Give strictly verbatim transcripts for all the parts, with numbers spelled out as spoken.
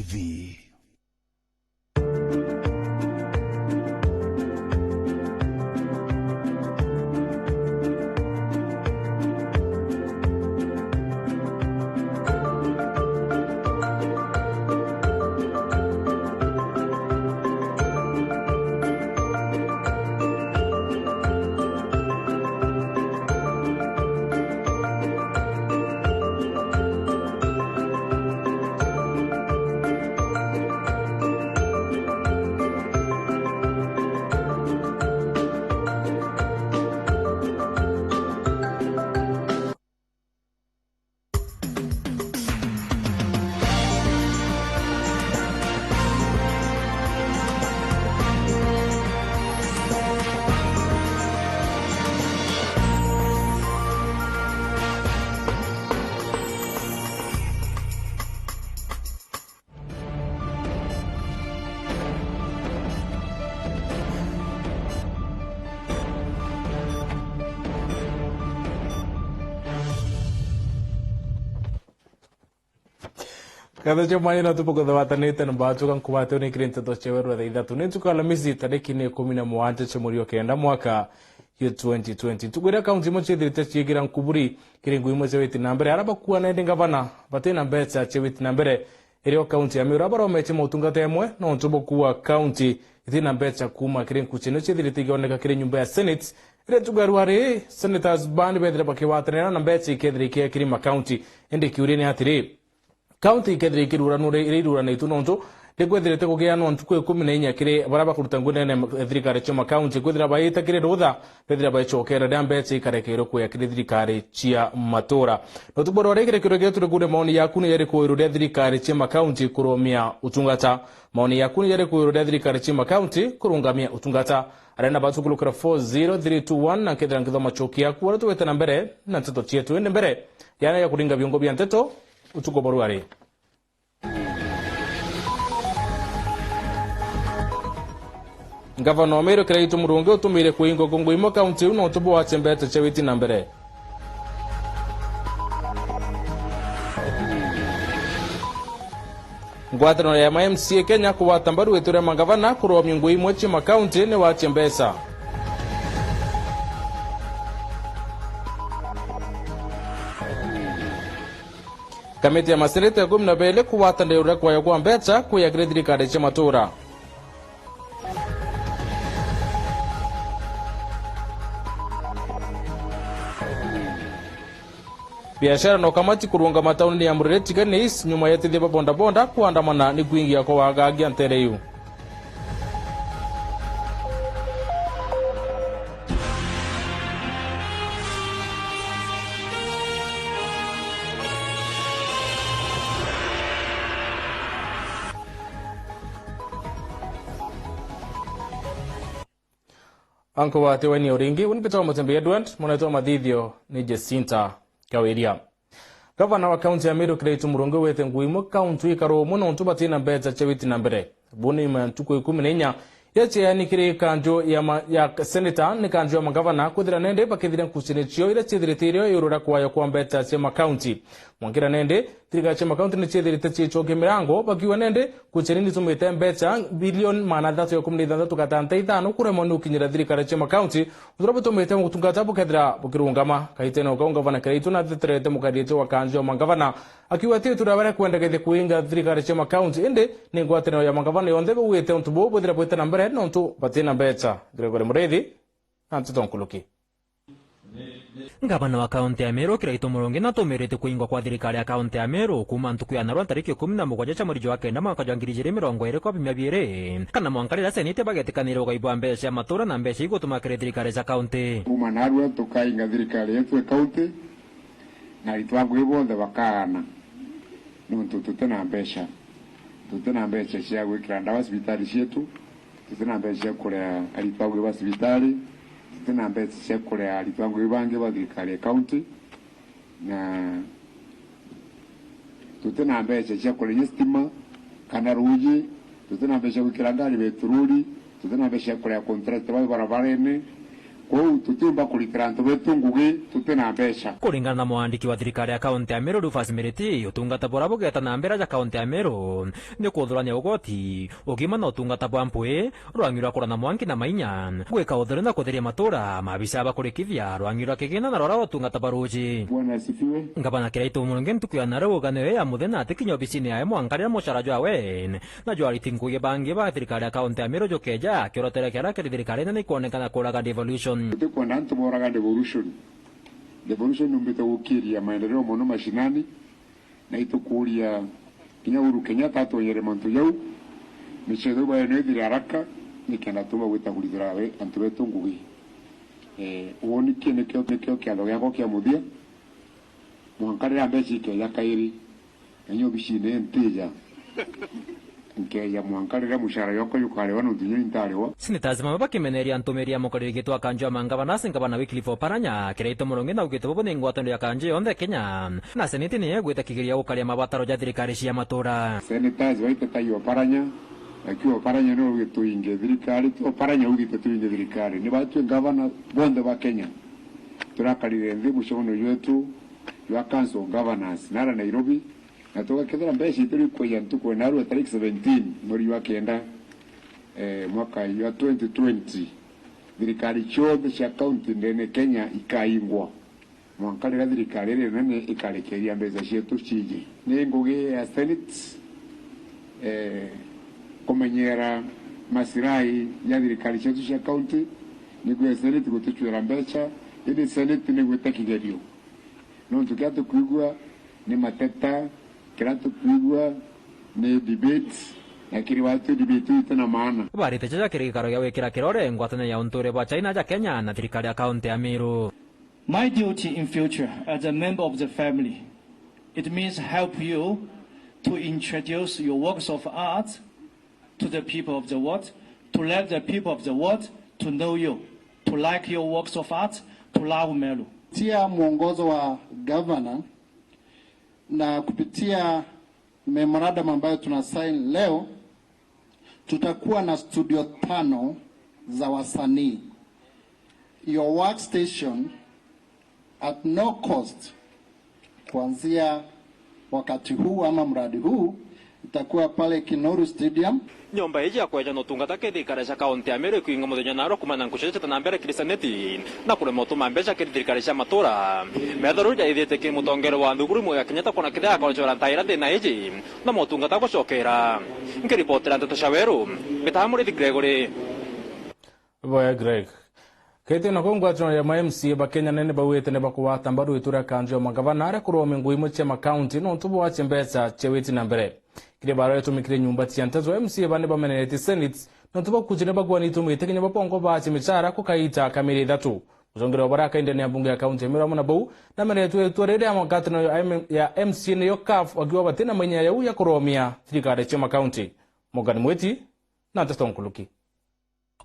V. Ngatho cia mwanya no tubukuthawatanite na mbachuka nkubate unikire nteto cia weru thaa ithatu. Ni ntuku Alamisi, tariki ni ikumi na mugwanja cia mweri wa kenda mwaka ya twenty twenty. Ntuku iria kaunti imwe ciithirite ciigira nkuburi kiri ngugi imwe cia witi na mbere, aria bakuana indi ngavana bati na mbeca cia witi na mbere. Irio kaunti ya Meru abarometie motungata jamwe nontu bukua kaunti iti na mbeca kuuma kiri nkuchene ciithirite ikioneka kiri nyumba ya Senate. Iria ntuku ya rwari, Senators bandi bethire bakigwatanira na mbeca ikethira ikia kiri makaunti. Indi kiuria ni atiri, kaunti ikethira ikiruranure iria iruranitwe nontu ni kwethirite kugianwa ntuku ikumi na inya kiri baria bakuruta ngugi ndene ya thirikari cia makaunti kwithira baita kiri rutha, bethira baicokera riria mbeca ikarekerwe kuya kiri thirikari cia matura. Na utuku bwa rwari kirekero gia turi kure maoni yaku ni yari kuiru ria thirikari cia makaunti kurumia utungata. Maoni yaku ni yari kuiru ria thirikari cia makaunti kurungamia utungata. Arenda batukulukira four zero three two one na nkethira nkithoma macoki yaku aria tugwite na mbere na nteto cietu. Indi mbere yana ya kuringa biungo bia nteto, utuku bwa rwari. Ngavana wa Meru Kiraitu Murungi utumire kuingwa kwa ngugi imwe kaunti iu nontu bwa wache mbeca cia witi na mbere. Ngwataniro ya ma M C A Kenya kugwata mbaru itu ria mangavana kuromia ngugi imwe cia makaunti ni wache mbeca. Kamiti ya maseneta ikumi na beli kugwatanira uria kwaya kwa mbeca kuya kiri thirikari cia matura. Biashara na ukamati kurungama tauni ya Murere Tigania East nyuma ya etithia ba bodaboda kuandamana ni kwingia kwa wagagia ntere iu. Anko wa Tiwani Oringi, uni Peter wa Mutembe Edward, mwana wa mathithio ni Jacinta Kawiria. Gavana wa kaunti ya Meru Kiraitu Murungi wete ngugi imwe kaunti ikaru umwe nontu batina mbeca cia witi na mbere. Buni nyuma ya ntuku ikumi na inya ya ciani kiri kanjo ya ma-, ya seneta ni kanjo ya magavana kwithira nende bakithira nkucini cio iria ciithirite irio iuru ria kwaya kwa mbeca cia makaunti. Mwankira nende, thirikari cia makaunti ni ciithirite ciicokia mirango, bakiuga nende, kucheni nitumite mbeca bilioni magana athatu ya ikumi na ithanthatu gatanta ithano kuremwa ni gukinyira thirikari cia makaunti, uria butumite mutungata bukethira bukirungama. Kaitene o kau, ngavana Kiraitu natheterete mukariritie wa kanjo ya mangavana, akiuga ati itura baria kwendekete kuinga thirikari cia makaunti, indi ni ngwataniro ya mangavana yonthe bauite untu buu bwithira bwite na mbere nontu batina mbeca. Gregory Muriithi na nteto nkuluki. Ngavana wa kaunti ya Meru Kiraitu Murungi natumirite kuingwa kwa thirikari ya kaunti ya Meru kuuma ntuku ya narua ntariki ikumi na mugwanja cia mweri jwa kenda mwaka jwa ngiri ijiri mirongo iri kwa biumia biiri, kana mwanka riria seneti bagetikanire ugai bwa mbeca cia matura na mbeca igutuma kiri thirikari cia kaunti. Kuuma narua tukainga thirikari yetu ya kaunti, na aritwa a ngugi bonthe bakaana, niuntu tuti na mbeca. Tuti na mbeca cia gwikira ndawa cibitari cietu, tuti na mbeca cia kuria aritwa a ngugi ba cibitari, tuti na mbeca cia kuria aritwa a ngugi bangi ba thirikari ya kaunti, na tuti na mbeca cia kuria stima kana ruuji, tuti na mbeca cia gwikira ngari betururi, tuti na mbeca cia kuria contractor ba barabarene, Kwou tutiumba kuritira antu betu ngugi tuti na mbeca. Kuringana na mwandiki wa thirikari ya kaunti ya Meru, Rufus Miriti, utungata bura bugeeta na mbere aja kaunti ya Meru ni kuthurania ugoti, ugima na utungata bwa mpwi, rwang'i rwa kurana mwanki na mainya, gwika utheri na kutheria matura, maabisa bakurikithia, rwang'i rwa kigina na rwara utungata bwa ruuji. Bwana asifiwe. Ngavana Kiraitu Murungi ntuku ya nari ugane ya muthenya atikinya obisini yae mwanka riria mucara jwawe na jwariti ngugi bangi ba thirikari ya kaunti ya Meru jukeeja, akiorotera kiara kiri thirikari nene ikwonekana kuraga devolution. Tutikwenda antu boraga devolution. Devolution numbite gukiria maendeleo mono mashinani, na itukuria kinya Uhuru Kenyatta atonyere mantu jau, michezo bayo no ithire haraka, nikenda tumba gwita kurithira we antu betu ngugi. Eh, uuni kii nikio, nikio kiatho giakwa kia muthia. Mwanka riria mbeca ikeeja kairi, na inya obisine ntija. Nkeeja mwanka riria mucara jwakwa jukariwa, nontu inya intariwa. Senators bamwe bakimeneria ntumiri ya mukariri gitwa kanju ya mangavana, ase ngavana Wycliffe Oparanya, Kiraitu Murungi naugite bubu ni ngwataniro ya kanju yonthe Kenya, na seneti niyo igwita kigeria gukaria mabataro ja thirikari cia matura. Senators baitetagia Oparanya, lakini Oparanya niwe ugite tuinge thirikari, ti Oparanya ugite tuinge thirikari, ni batwi ngavana bonthe ba Kenya. Turakarire nthi mucemanio jwetu jwa Council of Governors nara Nairobi, na tugakethira mbeca itiri kweja ntuku ya narua tariki seventeen mweri jwa kenda, eh, mwaka jwa twenty twenty, thirikari cionthe cia kaunti ndene Kenya ikaingwa mwanka riria thirikari iria nene ikarekeria mbeca cietu ciiji. Ni ngugi ya Senate, eh, kumenyera masirai ja thirikari cietu cia kaunti. Ni ngugi ya Senate guticwira mbeca, indi Senate ni gwita kigerio. Nontu kiria tukwigua ni mateta, kiria tukwigua ni debate, na kiri watu debate iu iti na maana. Barite jaja kiri gikaro gia gwikira kirore ngwataniro ya untuure bwa China ja Kenya na thirikari ya kaunti ya Meru. My duty in future as a member of the family, it means help you to introduce your works of art to the people of the world, to let the people of the world to know you, to like your works of art, to love Meru. Kupitia mwongozo wa gavana na kupitia memorandum ambayo tuna sign leo, tutakuwa na studio tano za wasanii. Your workstation at no cost, kuanzia wakati huu ama mradi huu, itakuwa pale Kinoru Stadium. Nyomba iji ya kweja na utungata kiri thirikari cia kaunti ya Meru ikwinga muthenya narua kumana na nkucio cia na mbere kiri seneti na kurema utuma mbeca kiri thirikari cia matura. Methero riu jaithite kiri mutongeria wa nthukuru imwe ya Kenyatta kwona kethira akoncora ntaira thina iji na motungata gucokera. Nkiripotera Nteto cia Weru, mbitaga Murithi Gregory. Boya Greg. Kethira nako ngwataniro ya ma M C A ba Kenya nene bauite ni bakugwata mbaru itua ria kanju ya magavana aria kuromia ngugi imwe cia makaunti nontu bwache mbeca cia witi na mbere. Kiri barua itumikire nyumba cia nteto, M C A bani bameneretie Senate nontu bakuji ni bagwani itumite kinya babongo bache michara kukaita ka mieri ithatu. Mutongeria wa baria akaindania mbunge ya kaunti ya Meru amwe na bau nameneretwe itua riria ya ngwataniro ya M-, ya M C A niyo CAF akiuga batina mainya yau ya kuromia thirikari cia makaunti. Morgan Mwiti na nteto nkuruki.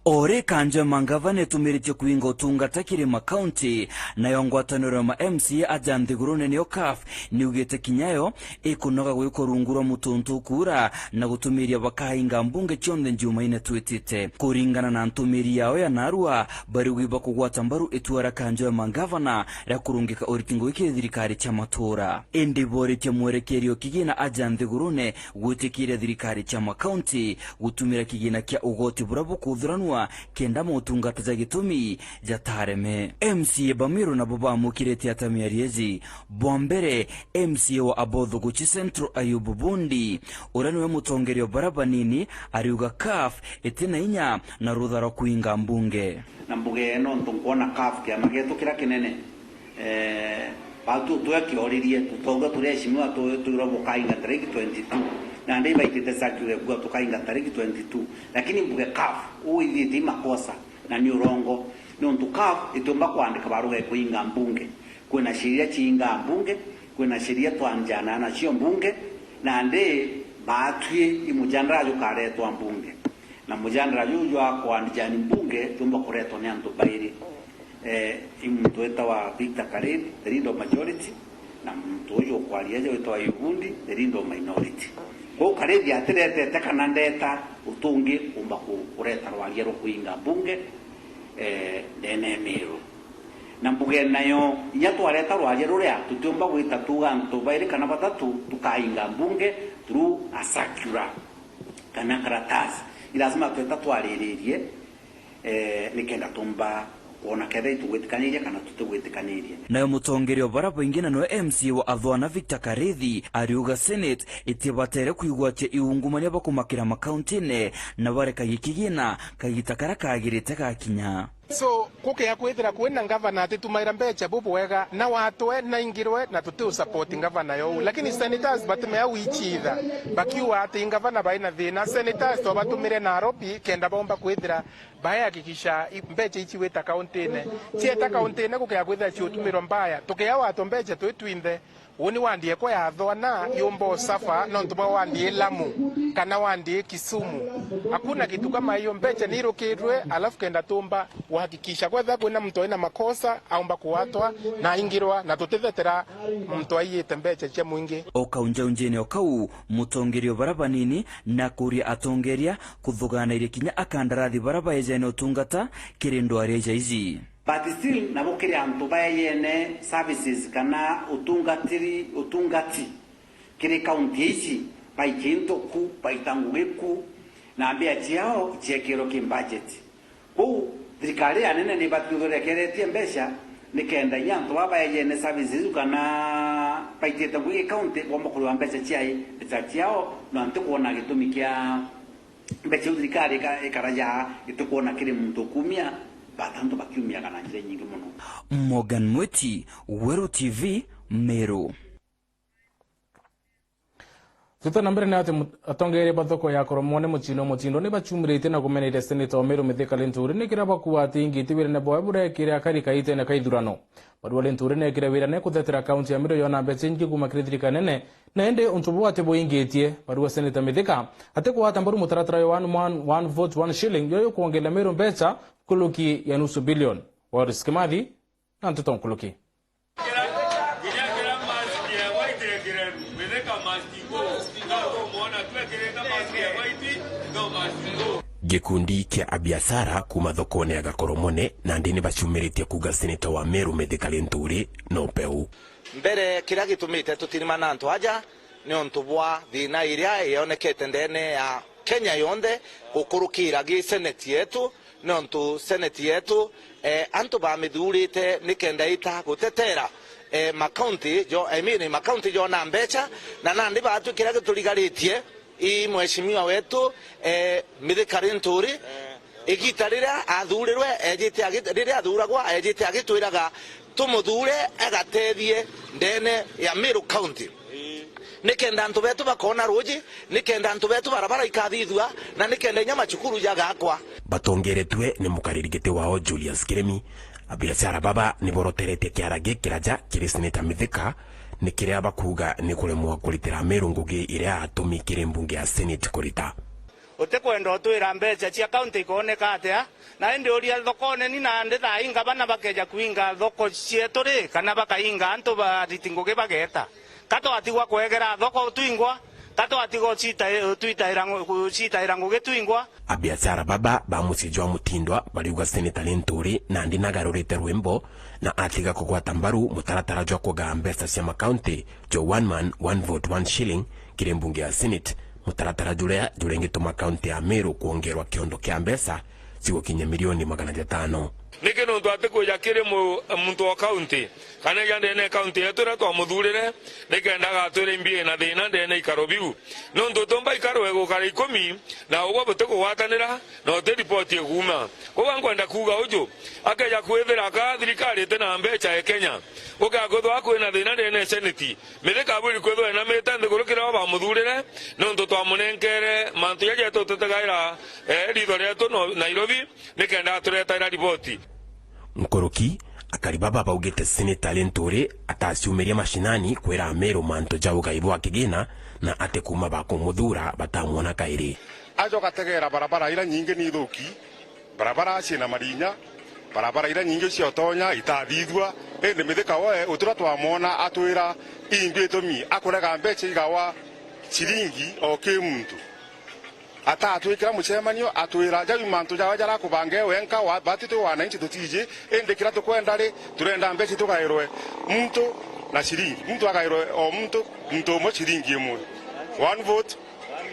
O ri kanju ya mangavana itumiritie kwinga utungata kiri makaunti, nayo ngwataniro ya ma M C A aja nthigurune niyo CAF niugite kinya yo ikunoga gwikwa rungu rwa mutuntu ukuura na gutumiria bakainga mbunge cionthe njumaine twitite. Kuringana na ntumiri yao ya narua, bariuga ibakugwata mbaru itua ria kanju ya mangavana ria kurungika uriti ngugi kiri thirikari cia matura. Indi boritie mwerekerio kigina aja nthigurune gwitikiria thirikari cia makaunti gutumira kigina kia ugoti buria bukuthuranua kenda motungata ja gitumi jatareme. M C A ba Meru nabo bamukirite ata miario iji? Bwa mbere, M C A wa Abothuguchi Central Ayubu Bundi, uria niwe mutongeria o baria banini, ariuga CAF iti na inya na rutha rwa kuinga mbunge. Na mbuge nontu nkwona CAF kiama gietu kiria kinene, eh, batu twe kioririe, tutonga turia eshimiwa tu-, twirwa bukainga tariki twenty-two. Na ndi baitite circular kuga tukainga tariki twenty-two. Lakini mbuge CAF, uu ithiite i makosa, na ni urongo. Nontu CAF itiumba kwandika barua ya kuinga mbunge. Kwina sheria ciingaa mbunge, kwina sheria twanjana nacio mbunge, na ndi baatwi i mujandara jukaretwa mbunge. Na mujandara juu jwa kwandijani mbunge jumba kuretwa ni antu bairi. Eh, i muntu wetawa Victor Kareri, the leader of majority, na muntu uyu ukwaria aja wetawa Ibundi, the leader of minority. Kwou Kareri atiretete kana ndeta utungi kumba ku-, kureta rwaria rwa kuinga mbunge, eh, ndene ya Meru. Na mbuge nayo, inya twareta rwaria ruria, tutiumba gwita tuuga antu bairi kana batatu tukainga mbunge through a circular kana karatasi. Ni lazima tweta twariririe, eh, nikenda tumba kwona kethira itugwitikaniria kana tutigwitikaniria. Nayo mutongeria o bara baingi na niwe M C A wa Athwana Victor Karithi ariuga Senate itibatere kwigwatia iungumania bakumakira makaunti-ini na barekagie kigina kagita karia kagirite gakinya. So, gukea kwithira kwina ngavana atitumaira mbeca bubwega, na watwe na ingirwe, na tuti u support ngavana yau. Lakini senators batimea wichitha, bakiuga ati ngavana baina thina. Senators twabatumire Nairobi kenda baumba kwithira baehakikisha i-, mbeca ici wita kaunti-ini. Cieta kaunti-ini gukea kwithira ciutumirwa mbaya. Tukea watwa mbeca twi twinthe, Uni wandi ekwa ya Athwana yumba usafa nontu bwa wandi i Lamu kana wandi i Kisumu. Hakuna kitu kama hiyo. Mbeca ni irukirwe, alafu kenda tumba kuhakikisha kwethira kwina muntu aina makosa aumba kuwatwa na aingirwa, na tutithetera muntu aiyite mbeca cia mwingi. O kau njaunjine o kau, mutongeria o bara banini na kuria atongeria kuthuganairia kinya akandarathi bara baejene utungata kiri ndwaria ija iji. But still, nabo kiri antu baejene services kana utungatiri, utungati kiri kaunti ici, baiki into ku, baita ngugi ku, na mbia ciao ciekirwe ki budget. Kwou, thirikari ya nene ni ibati kwithirwa irekeretie mbeca, nikenda inya antu baba baejene services iu kana baitite ngugi kaunti, bomba kuriwa mbeca ciai, mbeca ciao, na ntikwona gitumi kia mbeca iu thirikari ika-, ikaraja itikwona kiri muntu ukumia, but antu bakiumiaga na njira inyingi mono. Morgan Mwiti, Weru T V, Meru. Tuta na mbere ni ati mut-, atongeria ba thoko ya Koromone muciine o mutindo ni bachumiritie na kumeneria seneta wa Meru Mithika Linturi ni kiria bakuuga ati ingiti wirene bwawe burekire akari kaitene ka ithurano. Barua Linturi neekire wirane kuthetera kaunti ya Meru yona mbeca ingi kuuma kiri thirikari nene, na indi untu buu ati buingitie. Barua Seneta Mithika ati kugwata mbaru mutaratara jwa one man, one vote, one shilling, juria jukwongerera Meru mbeca nkuruki ya nusu billion. Wallace Kimathi na nteto nkuruki. Gikundi kia abiacara kuuma thokone ya Gakoromone nandi ni bacumiritie kuuga seneta wa Meru Mithika Linturi no peu. Mbere, kiria gitumite tutirimana antu aja ni untu bwa thina iria yonekete ndene ya Kenya yonthe gukurukira gi seneti yetu, nontu seneti yetu, eh, antu bamithuurite nikenda ita gutetera, eh, makaunti jo, I mean, makaunti jona mbeca, na nandi batwi kiria giturigaritie i mheshimiwa wetu, eh, Mithika Linturi, igita riria athuurirwe, ejite agi-, riria athuuragwa, ejite agitwiraga tumuthuure agatethie ndene ya Meru County. Nikenda antu betu bakoona ruuji, nikenda antu betu barabara ikathithua, na nikenda inya macukuru jagakwa. Batongeretue ni mukariri giti wao Julius Kiremi, abiacara baba ni boroteretie kiara gikiraja kiri Seneta Mithika, ni kiria bakuuga ni kuremwa kuritira Meru ngugi iria atumi kiri mbunge ya Senate kurita. Utikwenda utwira mbeca cia county ikooneka atia? Na indi uria thokone ni nandi thaa ii ngabana bakeja kuinga thoko cietu ri, kana bakainga antu bariti ngugi bageeta? Ka twatigwa kwegera thoko twingwa? Ka twatigwa cita-, twitaira ngu-, citaira ngugi twingwa? Abiacara baba ba mucii jwa Mutindwa bariuga Seneta Linturi nandi nagarurite rwimbo na atiga kugwata mbaru mutaratara jwa kugaa mbeca cia makaunti jwa one man, one vote, one shilling kiri mbunge ya Senate, mutaratara juria jurengituma kaunti ya Meru kwongerwa kiondo kia mbeca cigukinya milioni magana jatano. Niki nontu atikwija kiri mu-, muntu wa kaunti, kana ija ndene ya kaunti yetu iria twamuthuurire, nikenda agatwira imbi ina thina ndene ikaro biu? Nontu tumba ikaro igukara ikumi, na ugwe butikugwatanira, na uti ripoti iguuma. Koguo nkwenda kuuga uju, akeja kwithira ka thirikari iti na mbeca e Kenya, gukeja kwithirwa kwina thina ndene ya seneti, Mithika abwiri kwithirwa enamite nthiguru kiria bamuthuurire, nontu twamunenkere mantu jaja jetu tutegaira, eh, riitho rietu no-, Nairobi, nikenda aturetaira riboti. Nkuruki, akari baba baugite Seneta Linturi ataciumiria mashinani kwira Ameru mantu ja ugai bwa kigina na ati kuuma bakumuthuura batamwona kairi. Aja ugategeera barabara iria nyingi ni ithuki, barabara ciina marinya, barabara iria nyingi cia utonya itathithua, indi Mithika we utura twamwona atwira imbi itumi akurega mbeca igawa ciringi o ki muntu. atatwikira mucemanio, atwira jau mantu jawe jarakubanga ewe enka, wa-, bati twi wananchi tutiji, indi kira tukwenda ri, turenda mbeca tugairwe muntu na ciringi, muntu agairwe o muntu, muntu umwe ciringi imwe. One vote,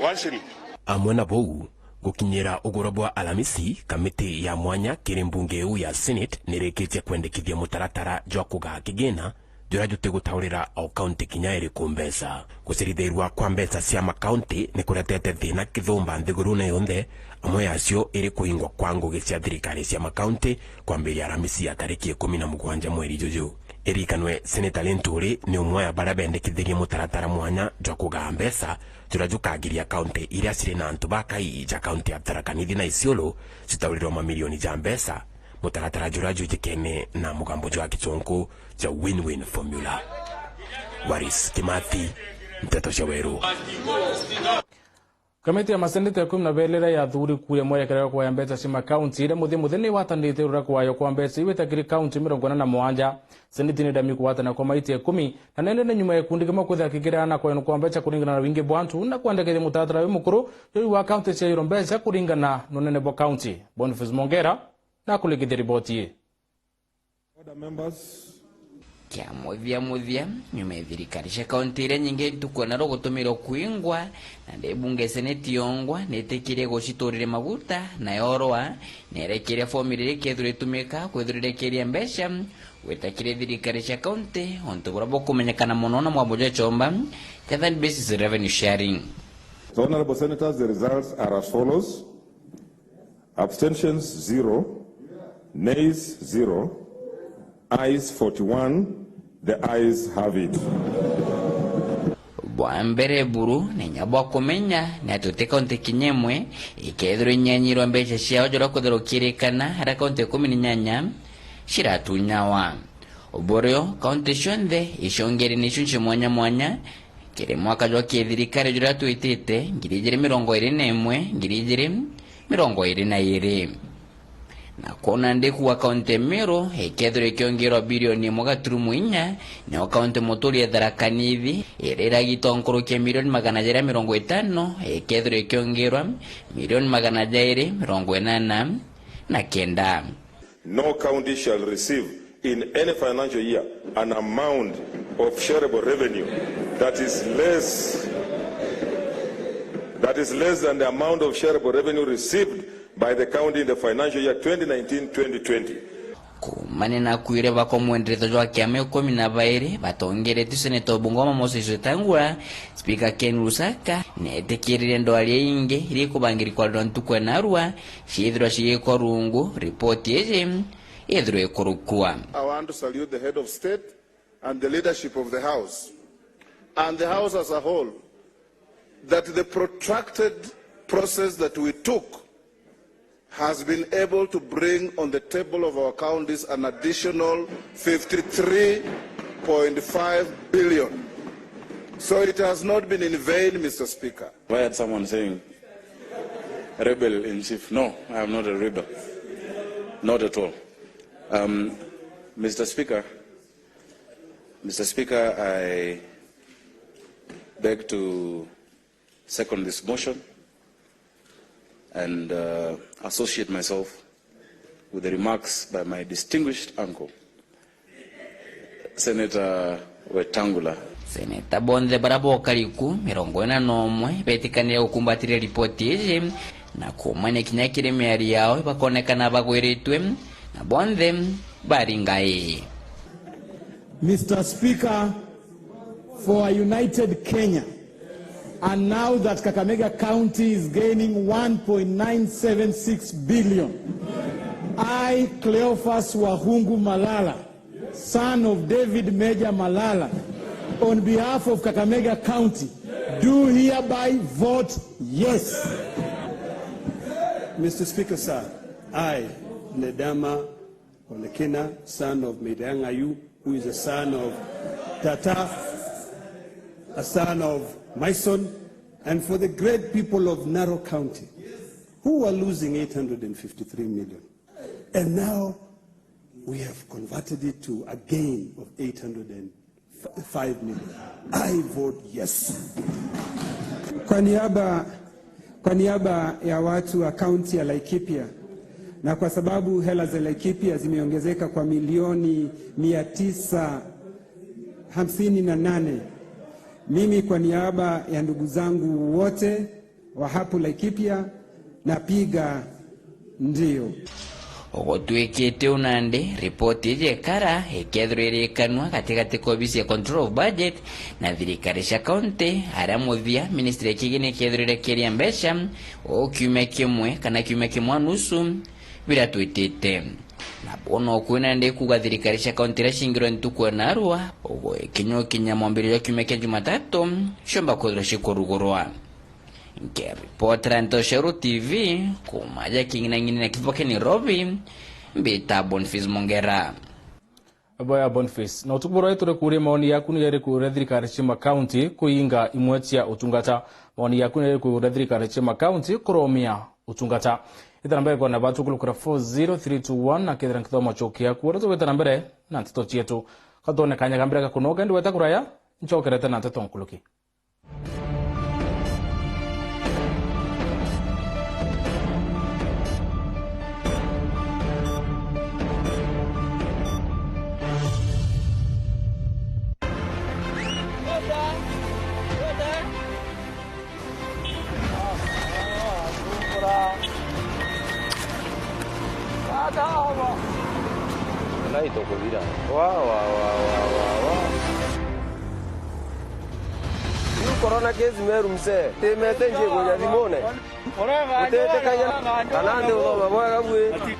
one shilling. Amwe na bou, gukinyira ugoro bwa Alamisi, kamiti ya mwanya kiri mbunge iu ya Senate nirikitie kwendekithia mutaratara jwa kugaa kigina juria jutigutaurira o kaunti kinya iriku mbeca. Gucirithiirua kwa mbeca cia makaunti ni kuretete thina kithumba nthigurune yonthe, amwe yacio iri kuingwa kwa ngugi cia thirikari cia makaunti kwambiria Aramisi ya tariki ikumi na mugwanja mweri juju. Irikanwe, Seneta Linturi ni umwe wa baria bendekithirie mutaratara mwanya jwa kugaa mbeca juria jukagiria kaunti iria ciri na antu bakai ja kaunti ya Tharaka Nithi na Isiolo citaurirwe mamilioni ja mbeca. Mutaratara juria jwijikene na mugambo jwa Kichunku ja win-win formula. Waris Kimathi, Nteto cia Weru. Kamiti ya maseneta ikumi na bairi iria yathuri kuuria mwerekera wa kuaya mbeca cia makaunti iria muthia muthia ni watanite rura kwayo kwa mbeca iu itakiri kaunti mirongo ina na mwanja. Seneti ni ndami kugwatana kwa maiti ikumi, na nene ni nyuma ya gikundi kimwe kwithira kikirana na kwayanwa kwa mbeca kuringana na wingi bwa antu na kwendekethia mutaratara wi mukuru juu wa kaunti ciairwe mbeca kuringana na unene bwa kaunti. Boniface Mongera na kulikithia riboti ii. Order, members. Kia muthia muthia, nyuma ya thirikari cia kaunti iria nyingi ntuku na rugutumirwo kuingwa, na ndi bunge seneti yongwa nitikirie guciturire maguta, na yorwa nerekeria fomu iria ikethirwa itumika kwithirirekeria mbeca gwita kiri thirikari cia kaunti, untu buria bukumenyekana mono na mwambo jwa chomba kia third basis revenue sharing. So, honorable senators, the results are as follows. Abstentions, zero. Nays, zero. Ayes, forty-one. The ayes have it. Bwa mbere buru, na inya bwa kumenya, ni ati uti kaunti kinya imwe ikethirwa inyanyirwa mbeca ciao juria kwithirwa ukirikana aria kaunti ikumi na inyanya ciratunyawa. Burio, kaunti cionthe iciongeere ni icunci mwanya mwanya kiri mwaka jwa kithirikari juria twitite, ngiri ijiri mirongo iri na imwe, ngiri ijiri mirongo iri na iri. Na kwona ndi kuuga kaunti ya Meru ikethirwa ikiongerwa bilioni imwe gaturumo inya, nio kaunti muturi ya Tharaka Nithi iria iragita nkuruki ya milioni magana jaria mirongo itano ikethirwa ikiongerwa milioni magana jairi mirongo inana na kenda. No county shall receive in any financial year an amount of shareable revenue that is less, that is less than the amount of shareable revenue received by the county in the financial year twenty nineteen twenty twenty. Kuumania na kwire bakwa mwenderetho jwa kiama ikumi na bairi batongeretue Seneta Bungoma Moses Wetangula, Spika Ken Lusaka netikiririe ndwari ingi iria ikubangiri kwarirwa ntuku ya narua ciithirwa cigikwa rungu ripoti iji yithirwe ikurukua. I want to salute the head of state and the leadership of the House and the House as a whole that the protracted process that we took has been able to bring on the table of our counties an additional fifty-three point five billion. So it has not been in vain, Mister Speaker. I heard someone saying, "Rebel in chief." No, I am not a rebel. Not at all. Um, Mister Speaker, Mister Speaker, I beg to second this motion and, uh, associate myself with the remarks by my distinguished uncle, Senator Wetangula. Seneta bonthe baria bokari ku mirongo ina na umwe betikanire gukumbatiria ripoti iji na kuumania kinya kiri miario yao bakonekana bagwiritue na bonthe baringa ii. Mister Speaker, for a united Kenya, and now that Kakamega County is gaining one point nine seven six billion, I, Cleophas Wahungu Malala, son of David Major Malala, on behalf of Kakamega County, do hereby vote yes. Mister Speaker, sir, I, Ledama Olekina, son of Medeang Ayu, who is a son of Tata, a son of Mason, and for the great people of Narok County, who are losing eight hundred and fifty-three million. And now we have converted it to a gain of eight hundred and five million. I vote yes. Kwa niaba Kwa niaba ya watu wa kaunti ya Laikipia, na kwa sababu hela za Laikipia zimeongezeka kwa milioni mia tisa hamsini na nane, mimi kwa niaba ya ndugu zangu wote wa hapo Laikipia napiga ndio. Gutwikite uu nandi, ripoti iji ikara ikethirwa irikanua gatigati ka obisi ya Control of Budget na thirikari cia kaunti, aria muthia ministry ya kigini ikethirwa irekeria mbeca o kiumia kimwe kana kiumia kimwe na nusu biria twitite. Na bwona ukui nandi kuuga thirikari cia kaunti iria ciingirwe ntuku ya narua, ugukinya ukinya mwambiririo jwa kiumia kia Jumatatu, ciomba kwithirwa cikurugurwa. Nkiripotera Ntoshero T V, kuuma ja king'inang'ini na kiboke Nairobi, mbita Boniface Mongera. Boya Boniface, na utuku bwa rwai turi kuuria maoni yaku ni iriku uria thirikari cia makaunti kuinga imwe cia utungata. Maoni yaku ni iriku uria thirikari cia makaunti kuromia utungata? Itana mbere kwa namba tukulukura four zero three two one, na kethira nkithoma cokia ku, uria tugwita na mbere na nteto cietu. Katwone kanya ga mbere ga kunoga, ndi weta kuraya, ncokerete na nteto nkuluki. Naitokubira. Wa, wa, wa. Riu corona case Meru msee, ti message ikuja thimune. Utitikagia kana ndi uthoma bwega bwi.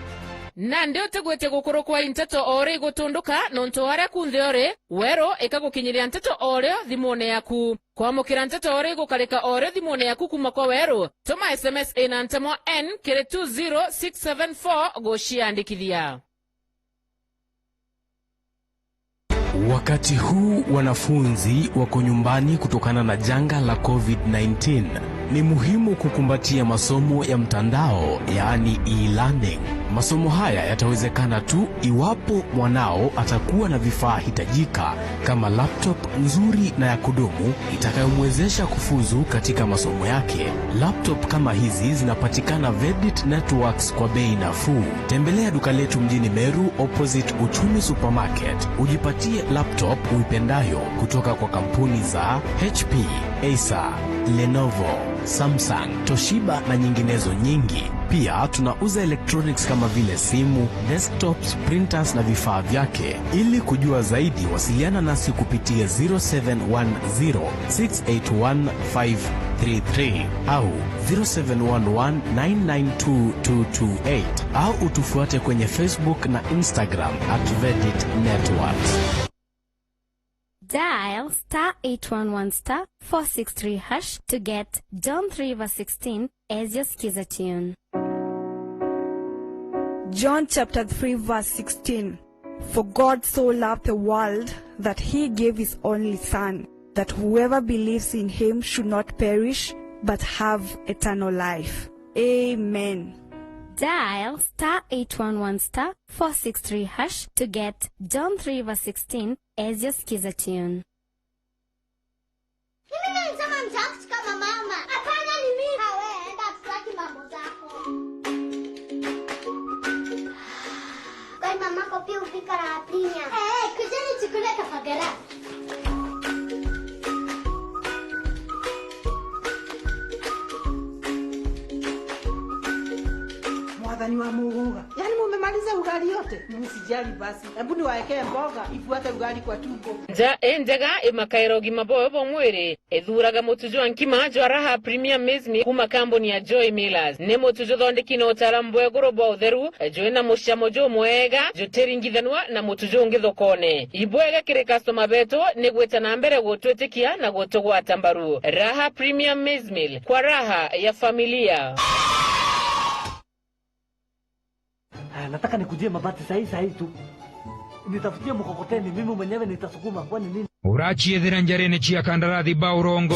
Nandi utigwitie gukurukwa i nteto o uria igutunduka, nontu aria kunthe uri, Weru ikagukinyiria nteto o rio thimune yaku. Kwamukira nteto o rio igukarika o rio thimune yaku kuuma kwa Weru, tuma S M S ina ntemo N kiri two zero six seven four guciandikithia. Wakati huu wanafunzi wako nyumbani kutokana na janga la covid nineteen, ni muhimu kukumbatia masomo ya mtandao, yaani e-learning. Masomo haya yatawezekana tu iwapo mwanao atakuwa na vifaa hitajika kama laptop nzuri na ya kudumu itakayomwezesha kufuzu katika masomo yake. Laptop kama hizi zinapatikana Vedit Networks kwa bei nafuu. Tembelea duka letu mjini Meru opposite Uchumi Supermarket, ujipatie laptop uipendayo kutoka kwa kampuni za H P, Acer, Lenovo, Samsung, Toshiba na nyinginezo nyingi. Pia tunauza electronics kama vile simu, desktops, printers na vifaa vyake. Ili kujua zaidi, wasiliana nasi kupitia zero seven one zero six eight one five three three au zero seven one one nine nine two two two eight, au utufuate kwenye Facebook na Instagram at Vedit Networks. Dial star eight one one star four six three hash to get John three verse sixteen as your skiza tune. John chapter three verse sixteen. For God so loved the world that he gave his only Son, that whoever believes in him should not perish but have eternal life. Amen. Dial star eight one one star four six three hash to get John three verse sixteen as your skiza tune. Mimi nilisema nitaact kama mama. Hapana, ni mimi. Ah, wewe enda, tutaki mambo zako. Kwani mamako pia hupika raha Premier? Eh, kujeni chakula kafagara. Mwathani wa muguga. Yaani mumemaliza ugali yote? Msijali basi. Hebu niwaekee mboga, ifuate ugali kwa tumbo. Nja injega imakaira ugima bwayo bwa mwiri. Ithuraga mutu jwa nkima jwa Raha Premium Maize Meal kuuma kambuni ya Joy Millers. Ni mutu juthondeki na utaalamu bwa iguru bwa utheru, jwina mucamo jumwega, jutiringithanua na mutu jungi thokone. Ibwega kiri customer betu ni gwita na mbere gutwitikia na gutugwata mbaru. Raha Premium Maize Meal, kwa raha ya familia. Haya, nataka nikujie mabati sahi sahi tu. Nitafutie mkokoteni, mimi mwenyewe nitasukuma, kwani nini? Uraciethera njarene cia kandarathi ba urongo.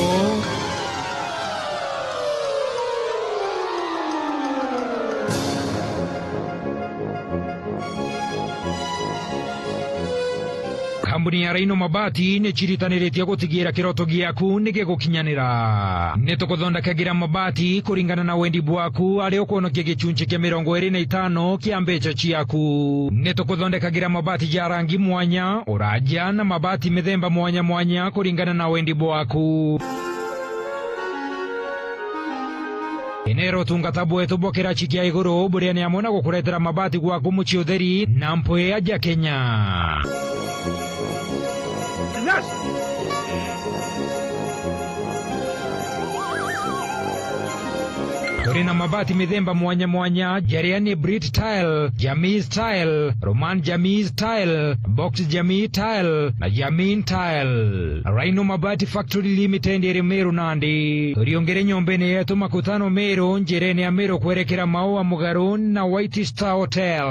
Kambuni ya Rhino Mabati ni ciritaniritie gutigira kiroto giaku ni gigukinyanira. Ni tukuthondekagira mabati kuringana na wendi bwaku, aria ukwonokia gicunci kia mirongo iri na itano kia mbeca ciaku. Ni tukuthondekagira mabati ja rangi mwanya, uraja na mabati mithemba mwanya mwanya kuringana na wendi bwaku. Inera utungata bwetu bwa kiraci kia iguru, buriani amwe na gukuretera mabati gwaku mucii utheri na mpwia ja Kenya. Turi na mabati mithemba mwanya mwanya, jaria ni Brit Tile, Jamii Tile, Roman Jamii Tile, Box Jamii Tile na Jamin Tile. Rhino Mabati Factory Limited iri Meru nandi. Uriungire nyombene yetu Makutano Meru, njirene ya Meru kwerekera Maua Mugaru na White Star Hotel.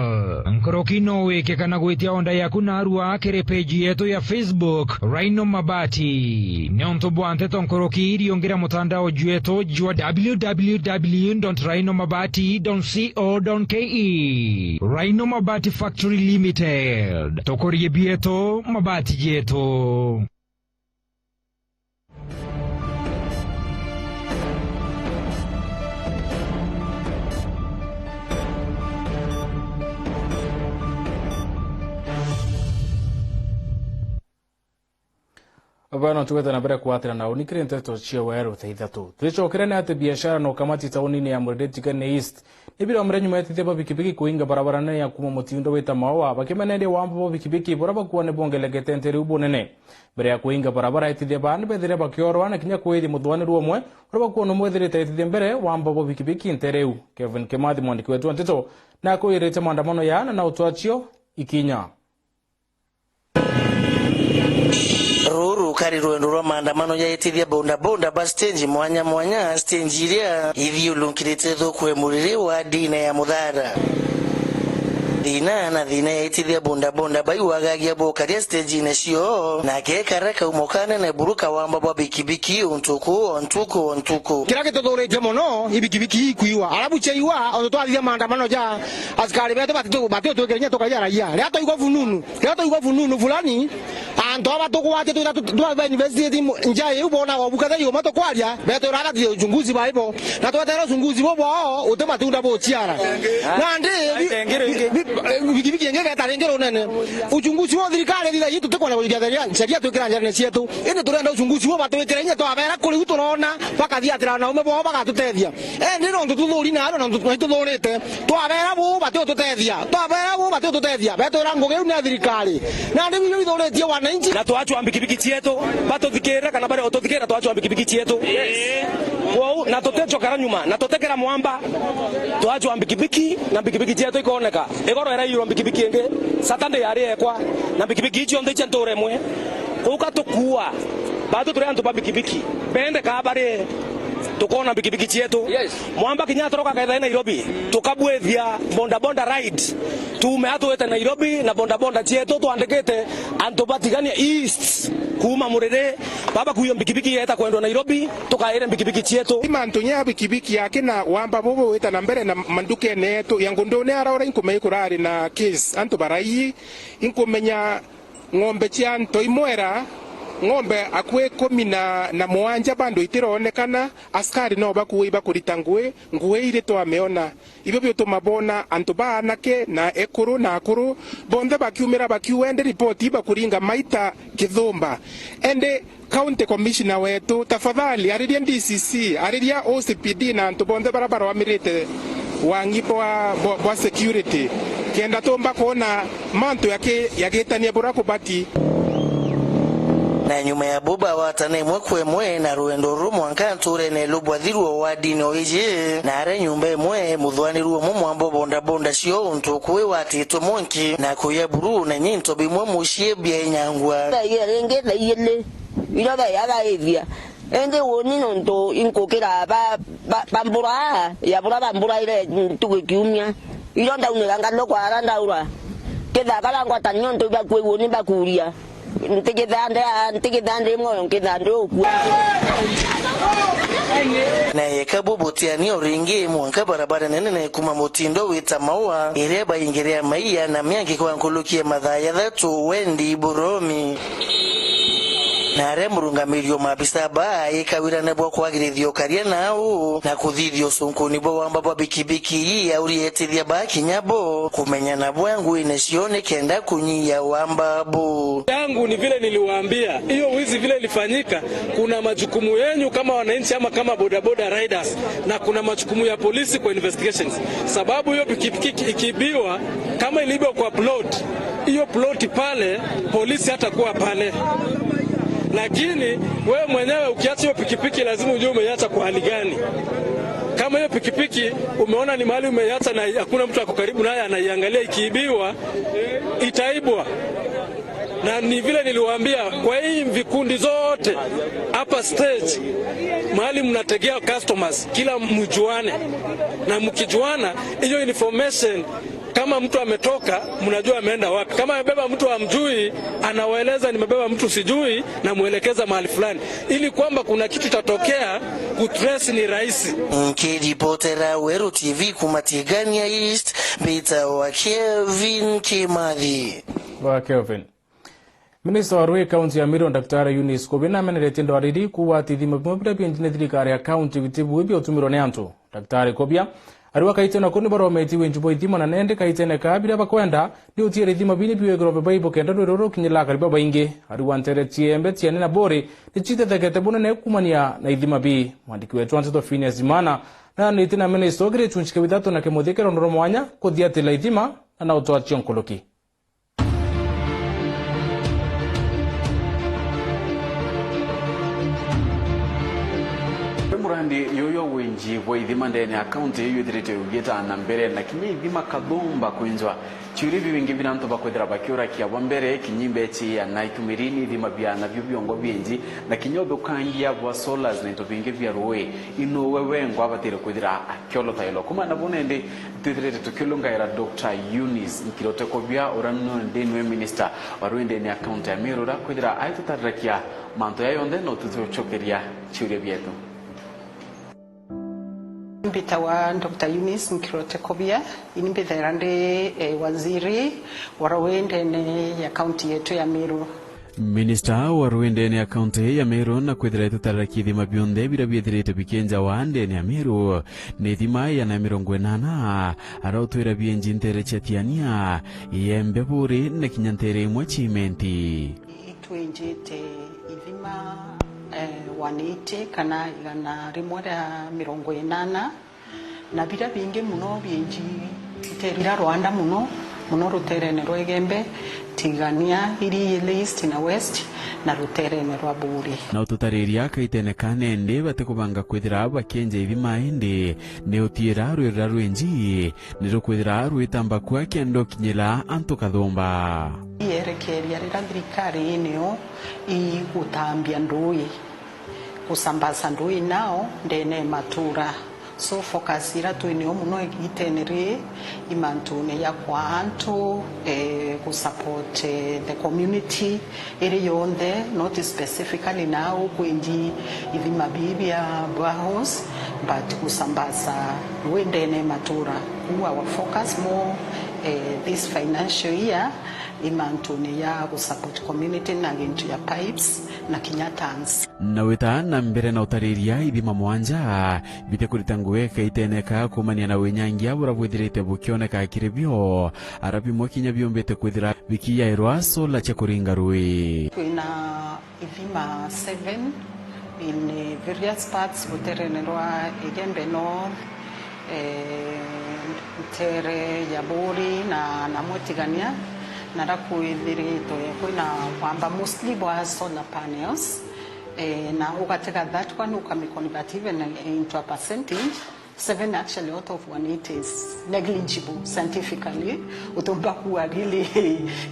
Nkoroki no wike kana gwitia onda yaku narua kiri page yetu ya Facebook, Rhino Mabati. Nontu bwa nteto nkoroki, iriungira mutandao jwetu jwa w w w dot rhino mabati dot co dot k e. Rhino Mabati Factory Limited. Tukurie bietu, mabati jetu. Bana, tugwete na mbere kwatira na uni kiri nteto cia weru ta ithatu. Twicokere ni ati biashara na ukamati taunini ya Murere Tigania East ni biromire nyuma ya etithia ba bikibiki kuinga barabara nene ya kuuma mutindo wita Maua, bakimeneria wamba bwa bikibiki bura bakuwa ni bongelegete ntere u bunene. Mbere ya kuinga barabara, etithia baa ni bethire bakiorwa na kinya kwithia muthwanirua umwe ura bakuwa ni umwethirite etithia mbere wamba bwa bikibiki ntere u. Kevin Kimathi, mwandiki wetu wa nteto, na akwirite maandamano ya na na utwacio ikinya. Ruru rukari rwendo rwa maandamano ya etithia bodaboda ba stage mwanya mwanya, stage iria ithiurukirite thoko ya Murere wa ndine ya Muthara. Thina na thina ya etithia bodaboda baiwagagia bokaria stage-ine cio, na kekara kaumo kanene buru kawamba bwa bikibiki untuku o ntuku o ntuku. Kiria gituthuritie mono, ibikibiki ikwiwa. Alafu ciaiwa, ontu twathithia maandamano ja askari betu batitu-, batiutwikira inya tukaija raia. Riria twaigua fununu, riria twaigua fununu fulani, antu aba tugwatie twita tu-, twa investigate mu-, nja iu bonaga ubu katheri uma tukwaria, betwira agatithia uchunguzi baibo. Na tweterera uchunguzi bo bwao, uti matunda buciara. Nandi bi-, bi-, bi-, bikibiki ingi geta ringi runene. Uchunguzi wa thirikari thitha ii tutikwenda kujukia sheria, sheria twikira njarene cietu. Indi turenda uchunguzi bo batwikire inya twabera kuri u turona, bakathiatira na ume bwao bagatutethia. Indi nontu tuthuri na aro, nontu tuthurite. Twabera bu batiututethia. Twabera bu batiututethia. Betwira ngugi iu ni ya thirikari. Nandi biu bithuritie wananchi. Na twachwa mbikibiki cietu, batuthikirire kana bari ututhikirira twachwa mbikibiki cietu. Kwou, na tuticokera nyuma, na tutikira mwamba. Twachwa mbikibiki, na mbikibiki cietu ikoneka. Igoro iraiyirwa mbikibiki ingi, Saturday yari ekwa, na mbikibiki icio nthe cia ntura imwe. Kwou ka tukuua, batu turi antu ba mbikibiki. Bende ka bari Tukona mbikibiki cietu. Yes. Mwamba kinya atoroka ketha e Nairobi, tukabwithia bodaboda ride. Tuume atwite Nairobi na bodaboda cietu twandikite antu ba Tigania East kuuma Murere, baba kuyo mbikibiki yeta kwendwa Nairobi, tukaire mbikibiki cietu. Mantu nya bikibiki yake na wamba bubu wita na mbere na mandukene yetu ya ngundune arora inkumenya kurari na case antu barai inkumenya Ng'ombe cia ntoi mwera, ng'ombe akui ikumi na, na mugwanja bado itironekana, askari no bakui ibakurita ngui, ngui iri twamiona. Ibio biutuma boona antu ba anake na ekuru na akuru, bonthe bakiumira bakiuga, indi ripoti ibakuringa maita kithumba. Indi County Commissioner wetu, tafadhali, ariria D C C, ariria O C P D na antu bonthe bara barwamirite wang'i bwa, bwa, bwa security, kenda tumba kwona mantu yaki-, yagitania bura kubati. Na nyuma ya buba watana imwe kwa imwe na rwendo ruru mwanka nturene lubwathirwo wadini o iji, na aria nyumba imwe, muthwanirwo umwe mwambo bonda bonda cio untu ukui watitwe mwanki, na kuya buru na nyinto bimwe mucii bia inyangwa. Thaa igiri ringi, thaa igiri. Irio beya baithia. Indi uuni nontu inkukira ba, ba, bambura, ya bura bamburaire ntugu kiumia. Irio ndaunira ngathuka ara ndaura. Kithaka bangwatania nontu ibakui uuni bakuria. Ntikithande, ntikithande mwoyo nkithande ukua. Na yeka bubu Tiania o ringi mwanka barabara nene na ikuma mutindo wita Maua, iria baingiria Maia na miangi kwa nkuluki ya mathaa jathatu wendi Buromi. Na aria murungamiri o maabisa baa ikawirane bwa kwagirithia ukaria nau na kuthithia ucunkuni bwa wamba bwa bikibiki ii aurietithia baa kinya bo kumenyana bwa nguine cio nikenda kunyia wamba bu. Yangu ni vile niliwaambia, hiyo wizi vile ilifanyika, kuna majukumu yenyu kama wananchi ama kama bodaboda riders, na kuna majukumu ya polisi kwa investigations. Sababu hiyo pikipiki ikiibiwa, kama iliibiwa kwa plot, hiyo plot pale, polisi hatakuwa pale. Lakini wewe mwenyewe ukiacha hiyo pikipiki, lazima ujue umeiacha kwa hali gani. Kama hiyo pikipiki umeona ni mahali umeiacha na hakuna mtu ako karibu naye anaiangalia ikiibiwa, itaibwa. Na ni vile niliwaambia, kwa hii vikundi zote hapa stage, mahali mnategea customers, kila mjuane. Na mkijuana, hiyo information, kama mtu ametoka, mnajua ameenda wapi. Kama amebeba mtu hamjui, anawaeleza, "Nimebeba mtu sijui, na mwelekeza mahali fulani." Ili kwamba kuna kitu itatokea, kutrace ni rahisi. Nkiripotera Weru T V kuma Tigania East, mbitawa Kevin Kimathi. Wa Kelvin. Minista wa rui kaunti ya Meru, Daktari Eunice Kobia, nameneretie ndwari iri kuuga ati ithima bimwe biria bienji ni thirikari ya kaunti biti bui biutumirwa ni antu. Daktari Kobia ariuga kaitene kuu ni barometie winji bwa ithima na nendi kaitene kaa biria bakwenda ni utiire ithima bini biwigirwe bibaibo kenda rwiri rukinyirira akari babaingi. Ariuga ntere cia Embe, Tiania na Buuri ni citethekete bunene kuumania na ithima bii. Mwandiki wetu wa nteto Phineas Imana naaranitie na minista uu kiri gicunci kia bithatu na kimuthia kia rondo rwa mwanya kuthiatira ithima na na utwacio nkuruki. Murandi yuyu winji bwa ithima ndene ya kaunti iyu ithirite ugieta na mbere, na kinya ithima kathumba kwinjwa. Ciuria biu bingi bira antu bakwithira bakiurakia bwa mbere, kinya imbechi ya Nike Mirini ithima bia nabio biongo bienji, na kinya uthukangia bwa solars na into bingi bia rui, inuwe wengwa abatire kwithira akiolotailwa. Kumana bu nendi, twithirite tukiulungaira Doctor Eunice Nkirote Kobia, uria nwe ndi nwe minister wa rui ndene ya kaunti ya Meru, uria kwithira aitutarirakia mantu jaa jonthe na utucokeria ciuria bietu. Mbitawa Doctor Eunice Nkirote Kobia, ini mbithaira ndi, eh, waziri wa rui ndene ya kaunti yetu ya Meru. Minista wa rui ndene ya kaunti ya Meru na kwithira itutarira kiithima bionthe biria biithirite bikienjawa ndene ya Meru ni ithima igana na mirongo inana, arautwira bienji ntere cia Tiania, Iembe, Buuri na kinya ntere imwe cia Imenti. Itwinjite ithima, eh, one eighty kana igana rimwe ria mirongo inana. Na biria bingi mono bienji ntere iria rwanda mono, mono ruteerene rwa Igembe, Tigania, iria East na West, na ruteerene rwa Buuri. Na ututariria kaitene ka nendi batikubanga kwithira bakienja ithima, indi ni utiira rwirira rwinji ni rukwithira rwitamba kua kenda ukinyira antu kathumba. Ierekeria riria thirikari inio igutambia ndui, kusambaza ndui nao ndene matura. So focus ira twinio mono igitene ri i mantune ya kwa antu, eh, ku support, eh, the community iri yonthe, not specifically now kwinji ithima bii bia boreholes, but kusambaza rui ndene matura. Ku our focus more, eh, this financial year i mantune ya ku support community na gintu ya pipes na kinya tanks. Na wita na mbere na utariria ithima mwanja bitikurita ngugi kaitene ka kuumania na winyangia buria bwithirite bukioneka kiri bio, ara bimwe kinya biumbite kwithira bikiyairwa sola cia kuringa rui. Twina ithima seven in various parts ruterene rwa Igembe North, eh, ntere ya Buuri na namwe Tigania, na ra kwithiritwe kwina wamba mostly bwa solar panels, eh, na ugatega that one ukami convert even into a percentage. Seven actually out of one eighty is negligible scientifically. Utumba kuwa really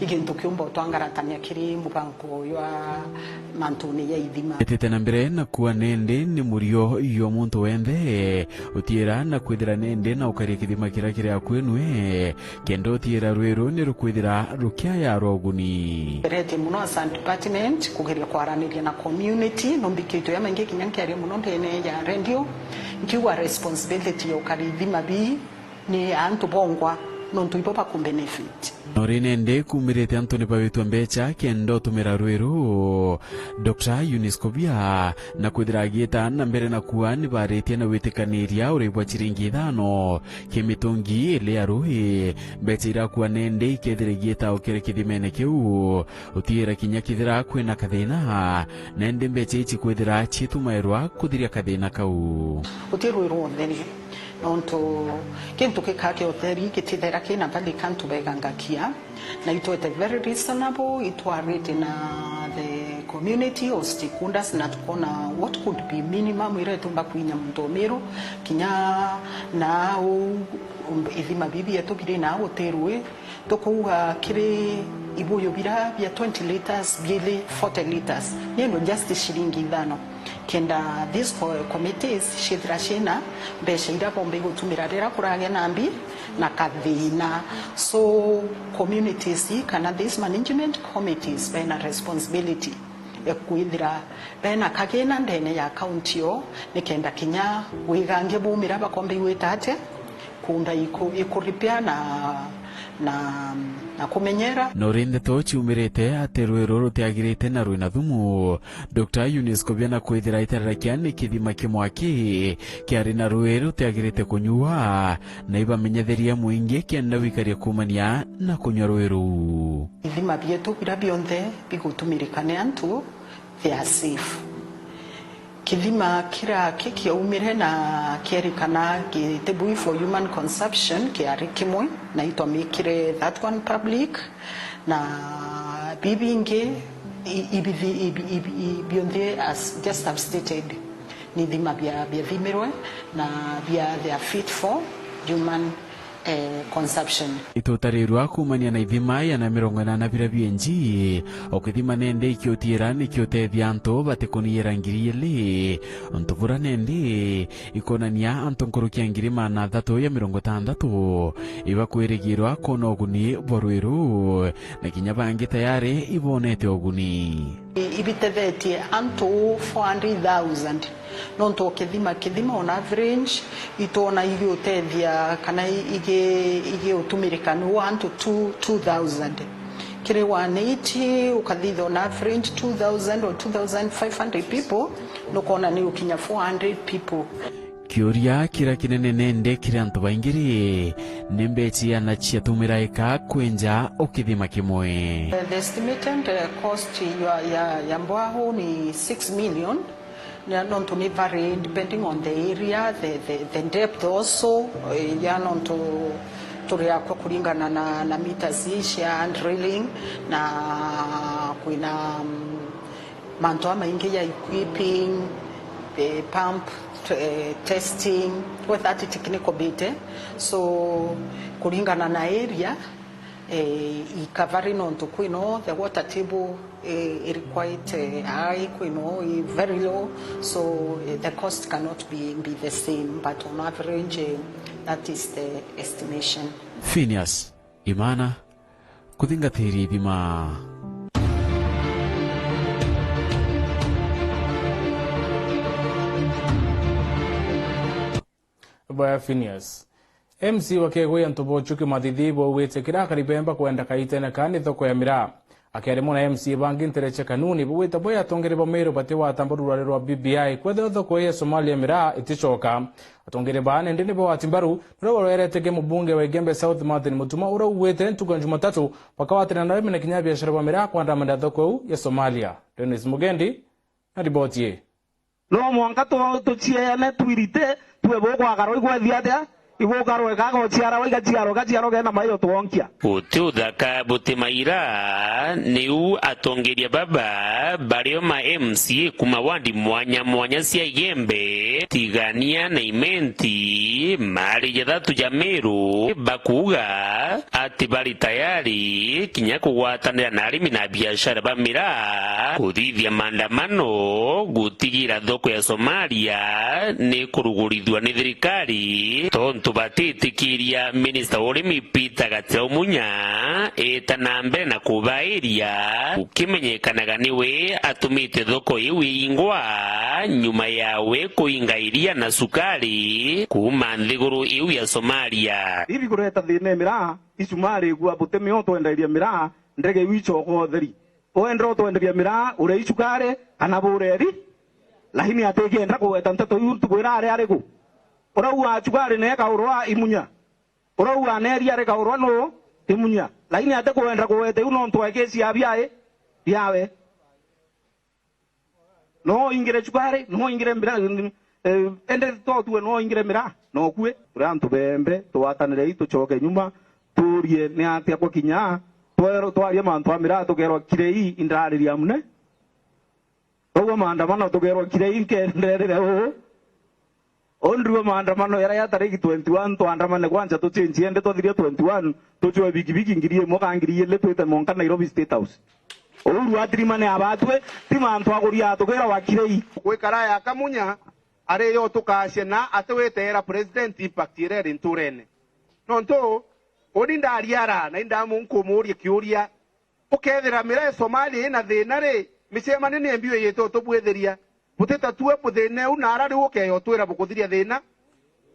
igintu kiumba utwangaratania kiri mubango jwa mantune ya ithima. Etete na mbere na kuwa nendi ni murio jwa muntu wenthe utiira na kwithira nendi na ukaria kithima kiria kiri akui nwe, kenda utiira rwiru ni rukwithira rukiaya rwa uguni. Ngeretie mono as a department kugeria kwaraniria na community, no mbikitwe ya maingi kinya nkiaria mono ndene ya radio, Nkiuga responsibility ya ukari ithima bii ni antu bongwa, nontu ibo baku benefit. No ri nende kumirite antu ni bawitwe mbecha kenda utumira rui ruu. Doctor Eunice Kobia na kwithira agiita na mbere na kuuga ni baritie na witikaniria urii bwa ciringi ithano ki mitungi ili ya rui. Mbecha irakua nende ikethira igiita ukiri kithimene kiu utiira kinya kithira kwina kathina, na indi mbecha ici kwithira ciitumairwa kuthiria kathina kau. Guti rui rwa utheri, nontu kintu gikaa kia utheri gitithera kina value ka antu begangakia, na itwete very reasonable, itwarite na the community or stakeholders, na tukona what could be minimum iria itumba kwinya muntu umiru, kinya na u, ithima bibi yetu biri na uti rui. Tukuuga kiri ibuyu bira bia twenty litres, biili forty litres, ni endo just ciringi ithano, kenda these co-, committees ciithira ciina mbeca iria bomba igutumira riria kuragia na mbi na kathina. So, communities ii kana these management committees bena responsibility ya kwithira bena kagina ndene ya county yo, nikenda kinya wigangia bumira bakomba igwita atia, kumba iku-, ikuripia na, na, na kumenyera. No ri ndeto ciumirite ati rui ruru rutiagirite na rwina thumu. Doctor Eunice Kobia na kwithira itararakia ni kithima kimwe aki kiari na rui rutiagirite kunyua, na ibamenyetheria mwingi kenda wikaria kumania na kunyua rui ruu. Ithima bietu biria bionthe bigutumirika ni antu, they are safe. Kithima kiria ki kiaumire na kierikana gitibui for human consumption kiari kimwe, na itwamikire that one public, na bibingi i-, ibithi-, ibi-, ibi-, i-, bionthe as just have stated, ni ithima bia, biathimirwe na bia, they are fit for human eh, consumption. Itutarirwa kumania na ithima igana mirongo inana biria bienji, o kithima nende ikiutiira nikiutethia antu batikuniira ngiri ili, untu bura nende ikonania antu nkuruki ya ngiri maana athatu ya mirongo itantatu ibakwirigirwa kwona uguni bwa rui ruu, na kinya bangi tayari ibonete uguni. I-, ibitethetie antu four hundred thousand. Nontu o kithima, kithima on average, itwona igiutethia kana i-, igi-, igiutumirika ni wa antu two, two thousand. Kiri one eighty, ukathitha on average two thousand or two thousand five hundred people, nukwona ni ukinya four hundred people. Kiuria kiria kinene nende kiri antu baingi ri, ni mbecha iana ciatumiraika kwenja o kithima kimwe? The estimated, uh, cost ya, ya, ya mbwahu ni six million. Na nontu ni vary depending on the area, the, the, the depth also, eh, ya nontu turi akwa kuringana na, na meters ii cia hand drilling, na kwina, mm, mantu jamaingi ya equipping, eh, pump, t-, eh, testing, with that technical bit, eh. So, kuringana na area, eh, ikavari nontu kwino the water table, eh, iri quite, eh, high, kwino i very low, so, eh, the cost cannot be, be the same, but on average, eh, that is the estimation. Phineas Imana, kuthingatiri ithima. Baya Phineas. M C wa Kegwi antu bochuki mathithi bauite kira akari bemba kwenda kaitene ka ni thoko ya miraa. Akiaria na M C bangi ntere cia Kanuni, bauite bo ya atongeria ba Meru batiwatamba rurare rwa B B I kwethirwa thoko ya Somalia miraa iticoka. Atongeria baa nende nibo wati mbaru, nirio barwerete ki mubunge wa Igembe South Martin Mutuma uria ugwite ntuku ya Jumatatu bakawatana na arimi na kinya biashara ba miraa kwandamana thoko iu ya Somalia. Dennis Mugendi na riboti ii. No mwanka tu-, tucieane twirite, tue bukwagara igwethi atia? Igukarwe kaga uciara waiga ciaro, gaciaro gena mai utwonkia. Guti uthaka buti maira, niu atongeria baba bario ma M C A kuma wandi mwanya mwanya cia Igembe, Tigania na Imenti, mari jathatu ja Meru, bakuuga ati bari tayari kinya kugwatanira na arimi na biashara ba miraa kuthithia maandamano gutigira thoko ya Somalia ni kurugurithua ni thirikari, tontu Tubatitikiria minista wa urimi Peter Gatirau Munya eeta na mbere na kubairia, gukimenyekanaga niwe atumite thoko iu iingwa nyuma yawe kuinga iria na cukari kuuma nthiguru iu ya Somalia. Ibi kureta thina ya miraa, icumari igua buti mio twendagiria miraa, ndege iu icoka utheri. Wenda utwenderia miraa, uria icukari, kana bure ri? Lakini atikienda kugweta nteto iu, ntuku iria ari ariku? Urauga cukari ne kaurwa imunya. Urauga ne iria ri kaurwa nu imunya. Lakini atikwenda kugweta iu nontu wa kesi ya biae, biawe. No ingire cukari, no ingire miraa, eh, ende to tue no ingire miraa, no kue. Turi antu bembe, tugwatanirei tucoke nyuma, turie ni atia kwa kinya, twerwo, twaria mantu a miraa, tukerwa kirei indarariria mune. Bauga maandamano tukerwa kirei nkenderere uu. Uu ndirua maandamano jaria ja tariki twenty-one, twaandamane kwanja tuchenjie ende twathiria twenty-one, tucwe bikibiki ngiri imwe ka ngiri ijiri twite monka Nairobi State House. Uhuru atirimane abatue, ti mantu a kuria tukerwa kirei. Gwikara ya Kamunya ari yo tukacia na atiwiteera president impact iria iri nturene. Nontu uni ndariara na indamu nkumuuria kiuria, Ukethira miraa Somalia ina thina ri, micemanio ni mbi wiyite utubwithiria. Butita tue buthina u na ara riu ukeya utwira bukuthiria thina.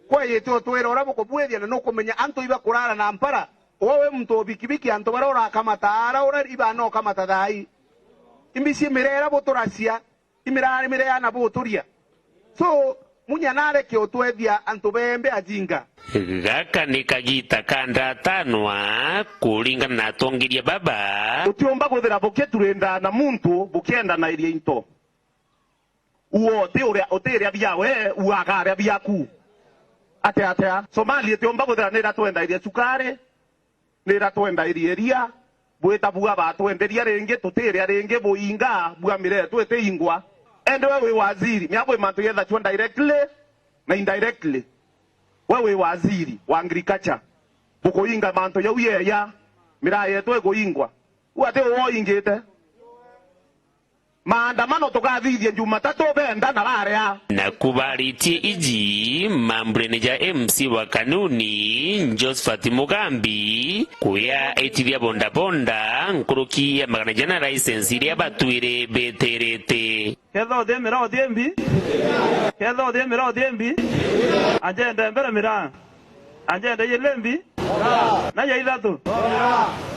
Kweyite utwira uria bukubwithia na nukumenya antu iba kurara na mpara. Uwe wi muntu wa bikibiki antu baria urakamata ara ura ibana ukamata thaa ii. Imbi ci miraa ira buturacia. Imirarimire ana buturia. So, Munya nareke utwethia antu bembe ajinga. Gaka ni kagita ka ndatanwa kuringana na atongeria baba. Utiumba kuthira bukiturinda na muntu bukiendanairia into. Uo uti uria, utiria biawe, uo akaria biaku. Atia, atia? Somali itiumba kuthira niratwendairie cukari. Nira twendairie iria, bwita bua batwenderia ringi, tutiria ringi buinga bua miretu itiingwa. Ende we wi waziri, mia bwi mantu yethachua directly na indirectly. We wi waziri wa agriculture, bukuinga mantu jau yeya, miraa yetu ikuingwa. U ati uwo uingite? Maandamano tukathithia Jumatatu benda na baria. Na kubaritie iji mambulene ja M C wa Kanuni, Josephat Mugambi, kuya aitithia bondabonda nkuruki ya magana jana license iria batwire beterete. Ketha uthie miraa uthie mbi. Ketha uthie miraa uthie mbi. Anjende mbere miraa. Anjende ijiri mbi. Na ya ithatu.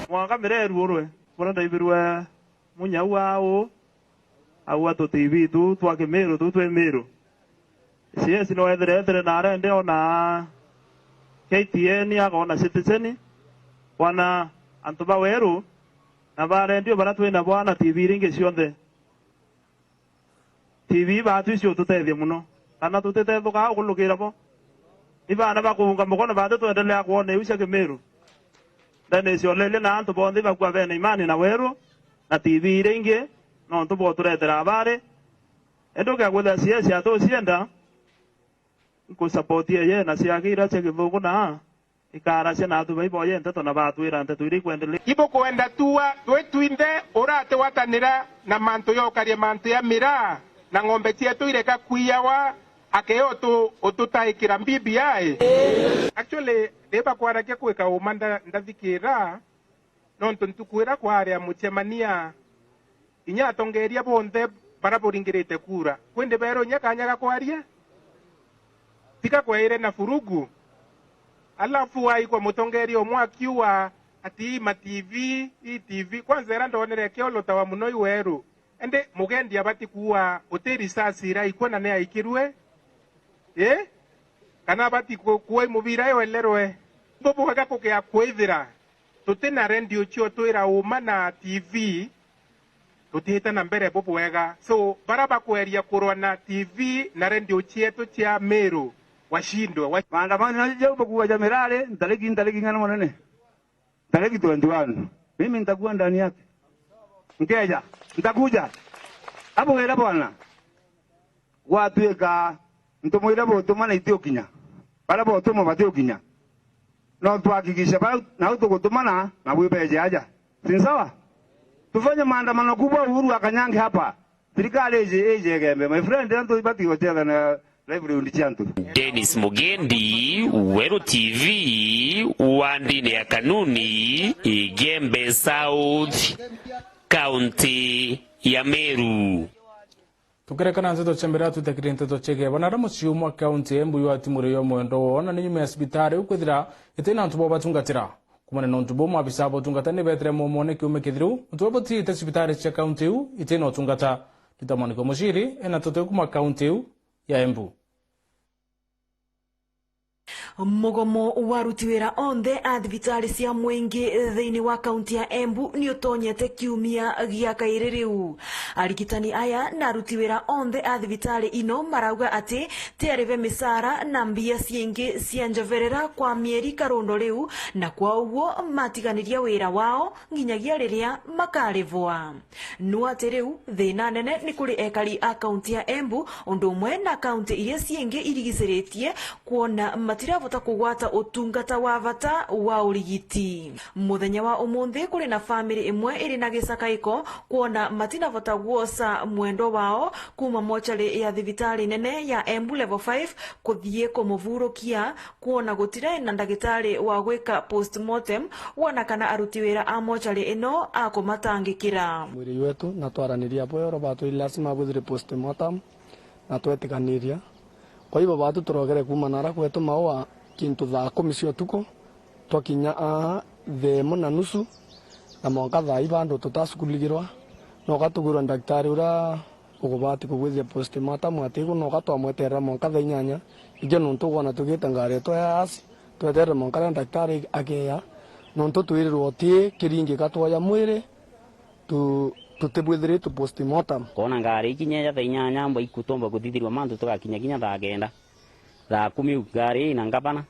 Mwanka miraa iruurwe. Buria ndaibirwe Munya au au, au atu T V tu twa Kimiru, tu twi Miru. C S no ethire etere na arende ona K T N, akona Citizen, wana antu ba weru, na ba redio baria twi nabo, na T V iria ingi cionthe. T V baatu icio ututethia mono, kana tutitethukaa ukulukira bo. Ni baana ba kuunga mukono baatu twendelea kwona iu cia Kimiru. Ndenisi oleria na antu bonthe ibakua bena imani na weru na T V iria ingi, nontu bwa uturetera habari. Indi ukekwithira C S atucienda, nkusapotia ye na ciake iria cia githungu na Ikaaracia na atu baiboye nteto na baatwira nteto iria ikwendelea. Ibukwenda tuua twi twinthe uratiwatanira na mantu ya ukaria mantu ya miraa na ng'ombe cietu ireka kwiyawa, akeo utu-, ututaikira B B I? Actually, riba kwarakia kwika uma nda-, ndathikira, nontu ntuku iria kwaria mucemania, inya atongeria bonthe baria buringirite kura, kwindi beerwa inya kanya ga kwaria, tiga kweire na furugu. Alafu waigua mutongeria umwe akiuga ati, "Ii ma T V, ii T V." Kwanza, iria ndonere ikiolutawa mono i weru, indi mugendi abati kuuga uti risasi iraikua na ni aikirue? Ii? Kana abati ku-, kuua i mubira iwelerwe? Bubwega kugea kwithira tuti na redio cio twira uma na T V, tutiite na mbere bubwega. So, bara bakweria kurwa na T V na redio cietu cia Miru, washindwe, wa- Maandamano na jau bakuuga ja mirari, ntariki, ntariki ng'ana munene. Ntariki twenty-one. Mimi nitakuwa ndani yake. Nkeja, nitakuja. Hapo wera bwana. Gwatuika ntumwa iria butumana itiukinya, baria bautumwa batiukinya, no tuhakikishe baria nau tugutumana na bwibeje aja. Si sawa? Tufanye maandamano kubwa, Uhuru akanyange hapa. Serikali ije, ije Igembe. My friend, antu ibati gucethana Livelihood cia antu. Dennis Mugendi, Weru T V, wandine ya Kanuni, Igembe South, kaunti ya Meru. Tukirekana nteto cia mbere, tutekire nteto ciegee bana ara mucii umwe kaunti ya Embu ywatimuririo mwendo woo na ni nyuma ya cibitari iu kwithira itina antu bo batungatira. Kumania na untu buu, maabisa ba utungata ni beetire momone kiumia kithiru untu buu butiite cibitari cia kaunti iu itina utungata. Rita Mwaniki Muciri ena nteto iu kuma kaunti iu ya Embu. Mugomo wa aruti wira onthe a thibitari cia mwingi thiini wa kaunti ya Embu ni utonyete kiumia gia kairi riu. Arigitani aya na aruti wira onthe a thibitari ino marauga ati ti arive micara na mbia ciingi cia njoverera kwa mieri karundo riu, na kwa uguo matiganiria wira wao nginyagia riria makarivwa. No ati riu, thina nene ni kuri ekari a kaunti ya Embu, undu umwe na kaunti iria ciingi irigiciritie, kwona matiravota kugwata utungata wa vata wa urigiti. Muthenya wa umunthi, kuri na famiri imwe iri na gicakaiko kwona matinavota gwosa mwendwa wao kuma mochari ya thibitari nene ya Embu Level five kuthii kumuvurukia, kwona gutirae na ndagitari wa gwika postmortem, wona kana aruti wira a mochari ino a kumatangikira. Mwiri wetu na twaraniria bweo, oro batwiri lazima bwithire postmortem, na twetikaniria. Kwa hivyo, batu turogere kuuma nara kwetu Maua kintu thaa kumi cia utuku, twakinya aa thaa imwe na nusu, na mwanka thaa iba andu tutasukuligirwa, na ugatugwirwa ndagitari uria ukubati kugwithia postmortem atigu, na ugatwamweterera mwanka thaa inyanya. Ikio nuntu ugwona tugite ngari yetu ya asi, tweterere mwanka riria ndagitari akeya, nuntu twirirwe uti kiringi gatwoya mwiri, tu-, tutibwithiritwe postmortem. Koona ngari ikinya ya thaa inyanya mba iku twomba kuthithirua mantu tugakinya kinya thaa kenda. Thaa kumi u ngari ina ngavana,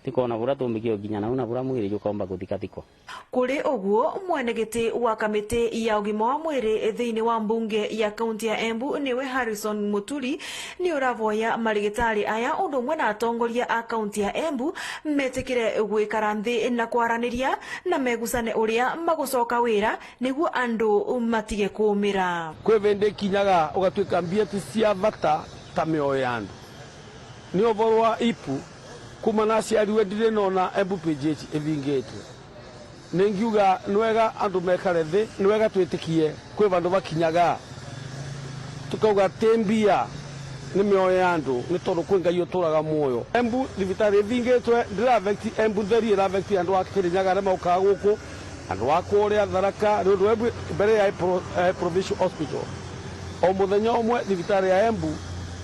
tikoona buria tumbikia gukinya nau na buria mwiri jukomba kuthikathikwa. Kuri uguo, mwene giti wa kamiti ya ugima wa mwiri thiini wa mbunge ya kaunti ya Embu niwe Harrison Muturi, ni uravoya marigitari aya undu umwe na atongoria a kaunti ya Embu metikire gwikara nthi na kwaraniria na megusane uria magucoka wira niguo andu matige kuumira. Kwi bindi ikinyaga ugatwika mbia ti cia bata ta mioyo ya andu. Ni uborwa ipu, kuma naciarirwe ndiri nona Embu P G H ithingitwe. Ni ngiuga ni wega andu mekare thi, ni wega twitikie kwi bandu bakinyaga tukauga ti mbia, ni mioyo ya andu, ni tondu kwi Ngai uturaga muoyo. Embu thibitari ithingitwe, ndira affect Embu theri, ira affect andu a Kirinyaga aria maukaga guku, andu a kuria Tharaka, ni undu Embu mbere ya pro-, eh, provincial hospital. O muthenya umwe thibitari ya Embu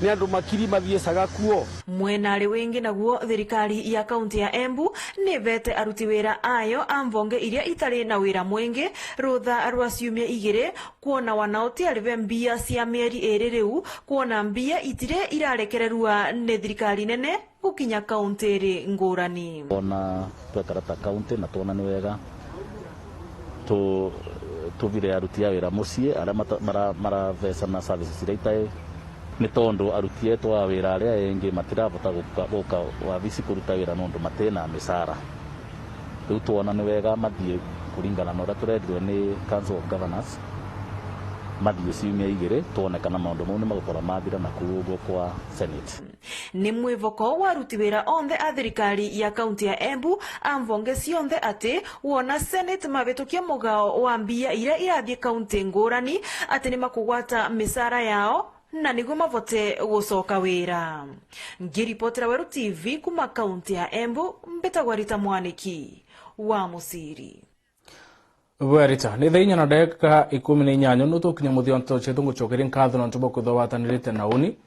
ni andu makiri mathiicaga kuo. Mwena ari wingi naguo, thirikari ya kaunti ya Embu ni ibete aruti wira ayo a mbonge iria itari na wira mwingi rutha rwa ciumia igiri, kwona wana utiari be mbia cia mieri iri riu, kwona mbia itiri irarekererua ni thirikari nene gukinya kaunti iri ngurani. Ona twekara ta kaunti na twona ni wega tu-, tuvire aruti a wira mucii aria mata-, mara-, marathecana services iria itai, ni tondu aruti etu a wira aria engi matiravota guka, guka wabici kuruta wira nondu matina micara. Riu twona ni wega mathie kuringana na uria turerirwe ni Council of Governors, mathie ciumia igiri, twone kana maundu mau ni magukorwa mathira na kuu uguo kwa Senate. Ni mwivoko wa aruti wira onthe a thirikari ya kaunti ya Embu a mbonge cionthe ati wona Senate mavitukia mugao wa mbia iria irathie kaunti ngurani, ati ni makugwata micara yao na niguo mavote gucoka wira. Ngiripotera Weru T V kuma kaunti ya Embu, mbitagwa Rita Mwaniki wa Muciri. Bwerita, ni thaa inya na ndagika ikumi na inyanya, nu tukinya muthia wa nteto cietu. Ngucokeria nkatho nontu bwa kwithwa watanirite na uni.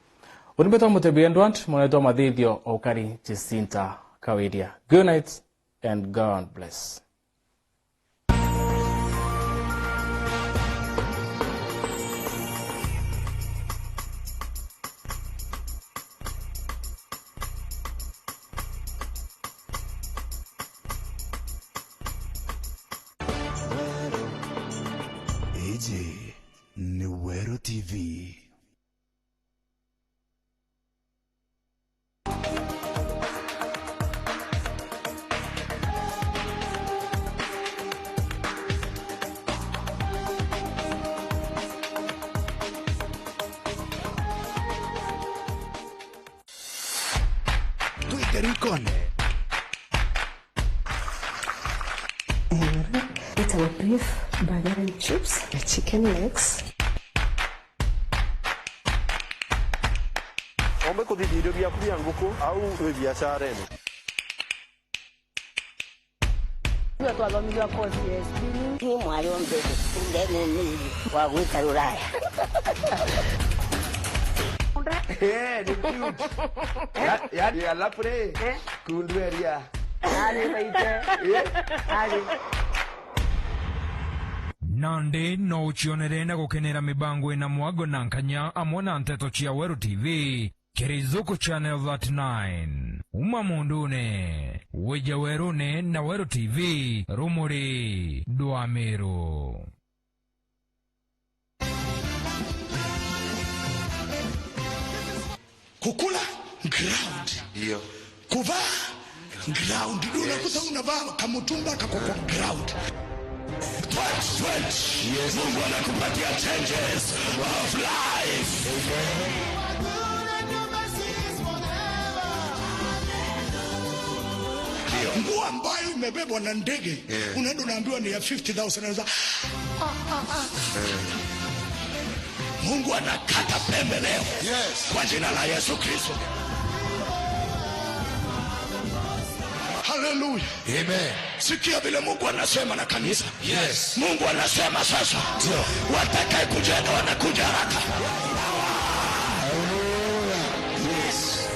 Uni mbetwa Mutebi Edward, mwanetwa Mathithio, o ukari Jacinta Kawiria. Good night and God bless. Iji ni Weru T V. Terikone. Itagwa beef, burger and chips, na chicken legs. Ombe kuthithia irio biaku bia nguku au wi biacarene. Ndio twathomithua course ya spinning. Ni mwari ombe ndene nini wa gwita Ruraya. Eh, ni cute. Ya-, yani, alafu ri, eh? Kundu eria. Ari baite. Eh? Ari. Nandi no ucionere na gukenera mibango ina mwago na nkanya amwe na nteto cia Weru T V. Kiri Zuku Channel thirty-nine. Uma mundune, wije werune na Weru T V, rumuri dwa Meru. Kukula ground. Ndio. Kuvaa ground. Ndio unakuta unavaa kamutumba kako kwa ground. Twenty twenty. Yes. Mungu anakupatia changes of life. Amen. Nguo ambayo imebebwa na ndege, yeah, unaenda unaambiwa ni ya fifty thousand, unaanza, ah, ah, ah. Eh. Mungu anakata pembe leo. Yes. Kwa jina la Yesu Kristo. Hallelujah. Amen. Sikia vile Mungu anasema na kanisa. Yes. Mungu anasema sasa, ndio, watakaye kujenga wanakuja haraka. Hallelujah. Yes.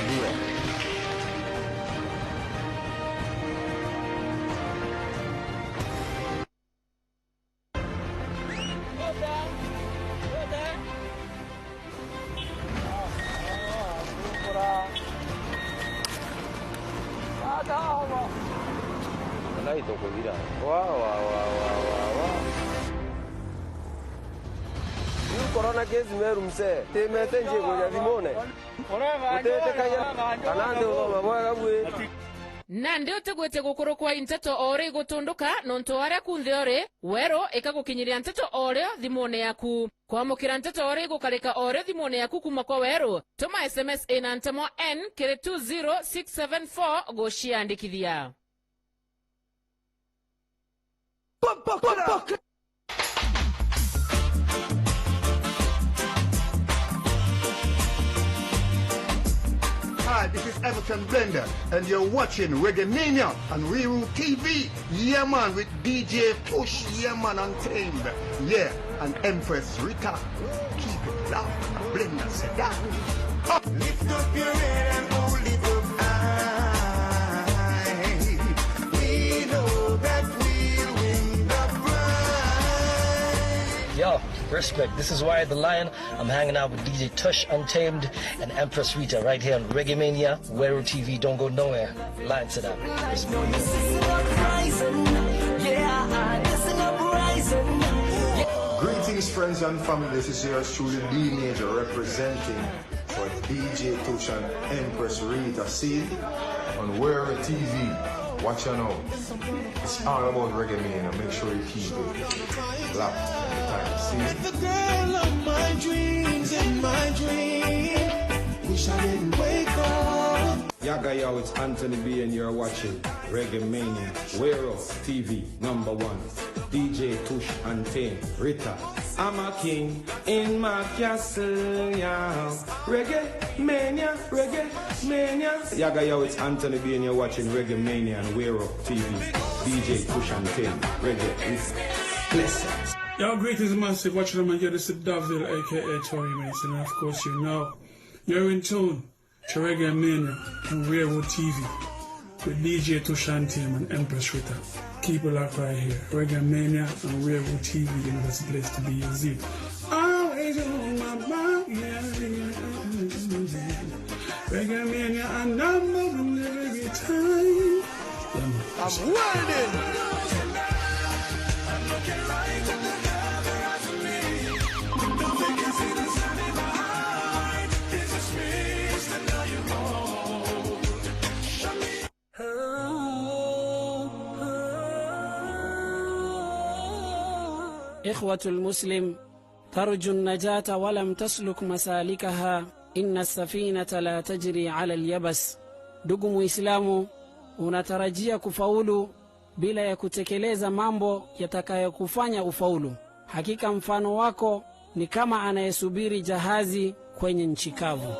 Ndio. Naitokuvira. Wa, wa, wa. Riu corona case Meru msee. Ti message ikuja thimune. Utitikagia kana nti uthoma bwega bwi. Nandi utigwitie gukurukwa i nteto o uria igutunduka, nontu o aria kunthe uri, Weru ikagukinyiria nteto o rio thimune yaku. Kwamukira nteto o uria igukarika o rio thimune yaku kuuma kwa Weru, tuma S M S ina ntemwa N kiri two zero six seven four guciandikithia. Hi, this is Everton Blender, and you're watching Reggae Mania on Weru T V. Yeah, man, with D J Tush, yeah, man, Untamed. Yeah, and Empress Rita. Keep it locked. Blender said that. Up. Lift up your head and hold it up high. We know that we'll win the prize. Yo, respect. This is Wyatt the Lion. I'm hanging out with D J Tush Untamed and Empress Rita right here on Reggae Mania, Weru T V. Don't go nowhere. Lion, sit up. Respect. Greetings, friends and family. This is yours truly, D Major, representing for D J Tush and Empress Rita. See on Weru T V. Watch out now. It's all about Reggae Mania. Make sure you keep it locked. See? The girl of my dreams in my dream. Wish I didn't wake up. Yaga yo, it's Anthony B, and you're watching Reggae Mania, Weru T V, number one. D J Tush Untamed, Rita. I'm a king in my castle, yeah. Reggae Mania, Reggae Mania. Yaga yo, it's Anthony B, and you're watching Reggae Mania on Weru T V. D J Tush Untamed, Reggae Rita. Blessings. Yo, greetings massive. Watch them and hear this is Davil, A K A Tory Mason. And of course, you know, you're in tune to Reggae Mania on Weru T V with D J Tush Untamed and Empress Rita. Keep it locked right here. Reggae Mania on Weru T V, you know that's the place to be, you see. Always on my mind, yeah, yeah, yeah. Reggae Mania, a number one every time. I'm welding. إخوة المسلم، ترجو النجاة ولم تسلك مسالكها، إن السفينة لا تجري على اليبس. Ndugu Muislamu, unatarajia kufaulu bila ya kutekeleza mambo yatakayokufanya ufaulu. Hakika mfano wako ni kama anayesubiri jahazi kwenye nchi kavu.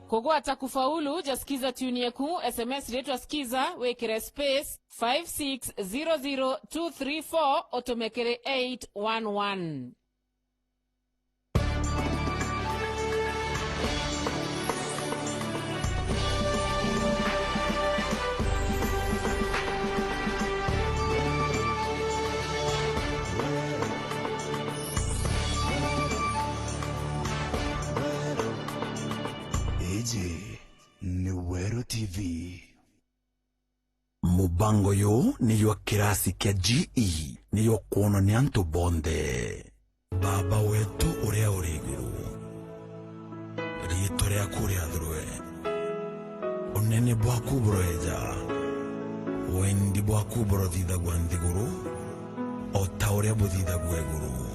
Kugwata kufaulu, ja Skiza tune yeku, S M S ritwa Skiza, wikire space five six zero zero two three four, utume kiri eight one one. Iji ni Weru T V. Mubango uyu ni jwa kirasi kia G E, ni jwa kwonwa ni antu bonthe. Baba wetu uria uri iguru, riitwa riaku riathurwe, unene bwaku buroeja, wendi bwaku burothithagua nthiguru, o ta uria buthithagua iguru.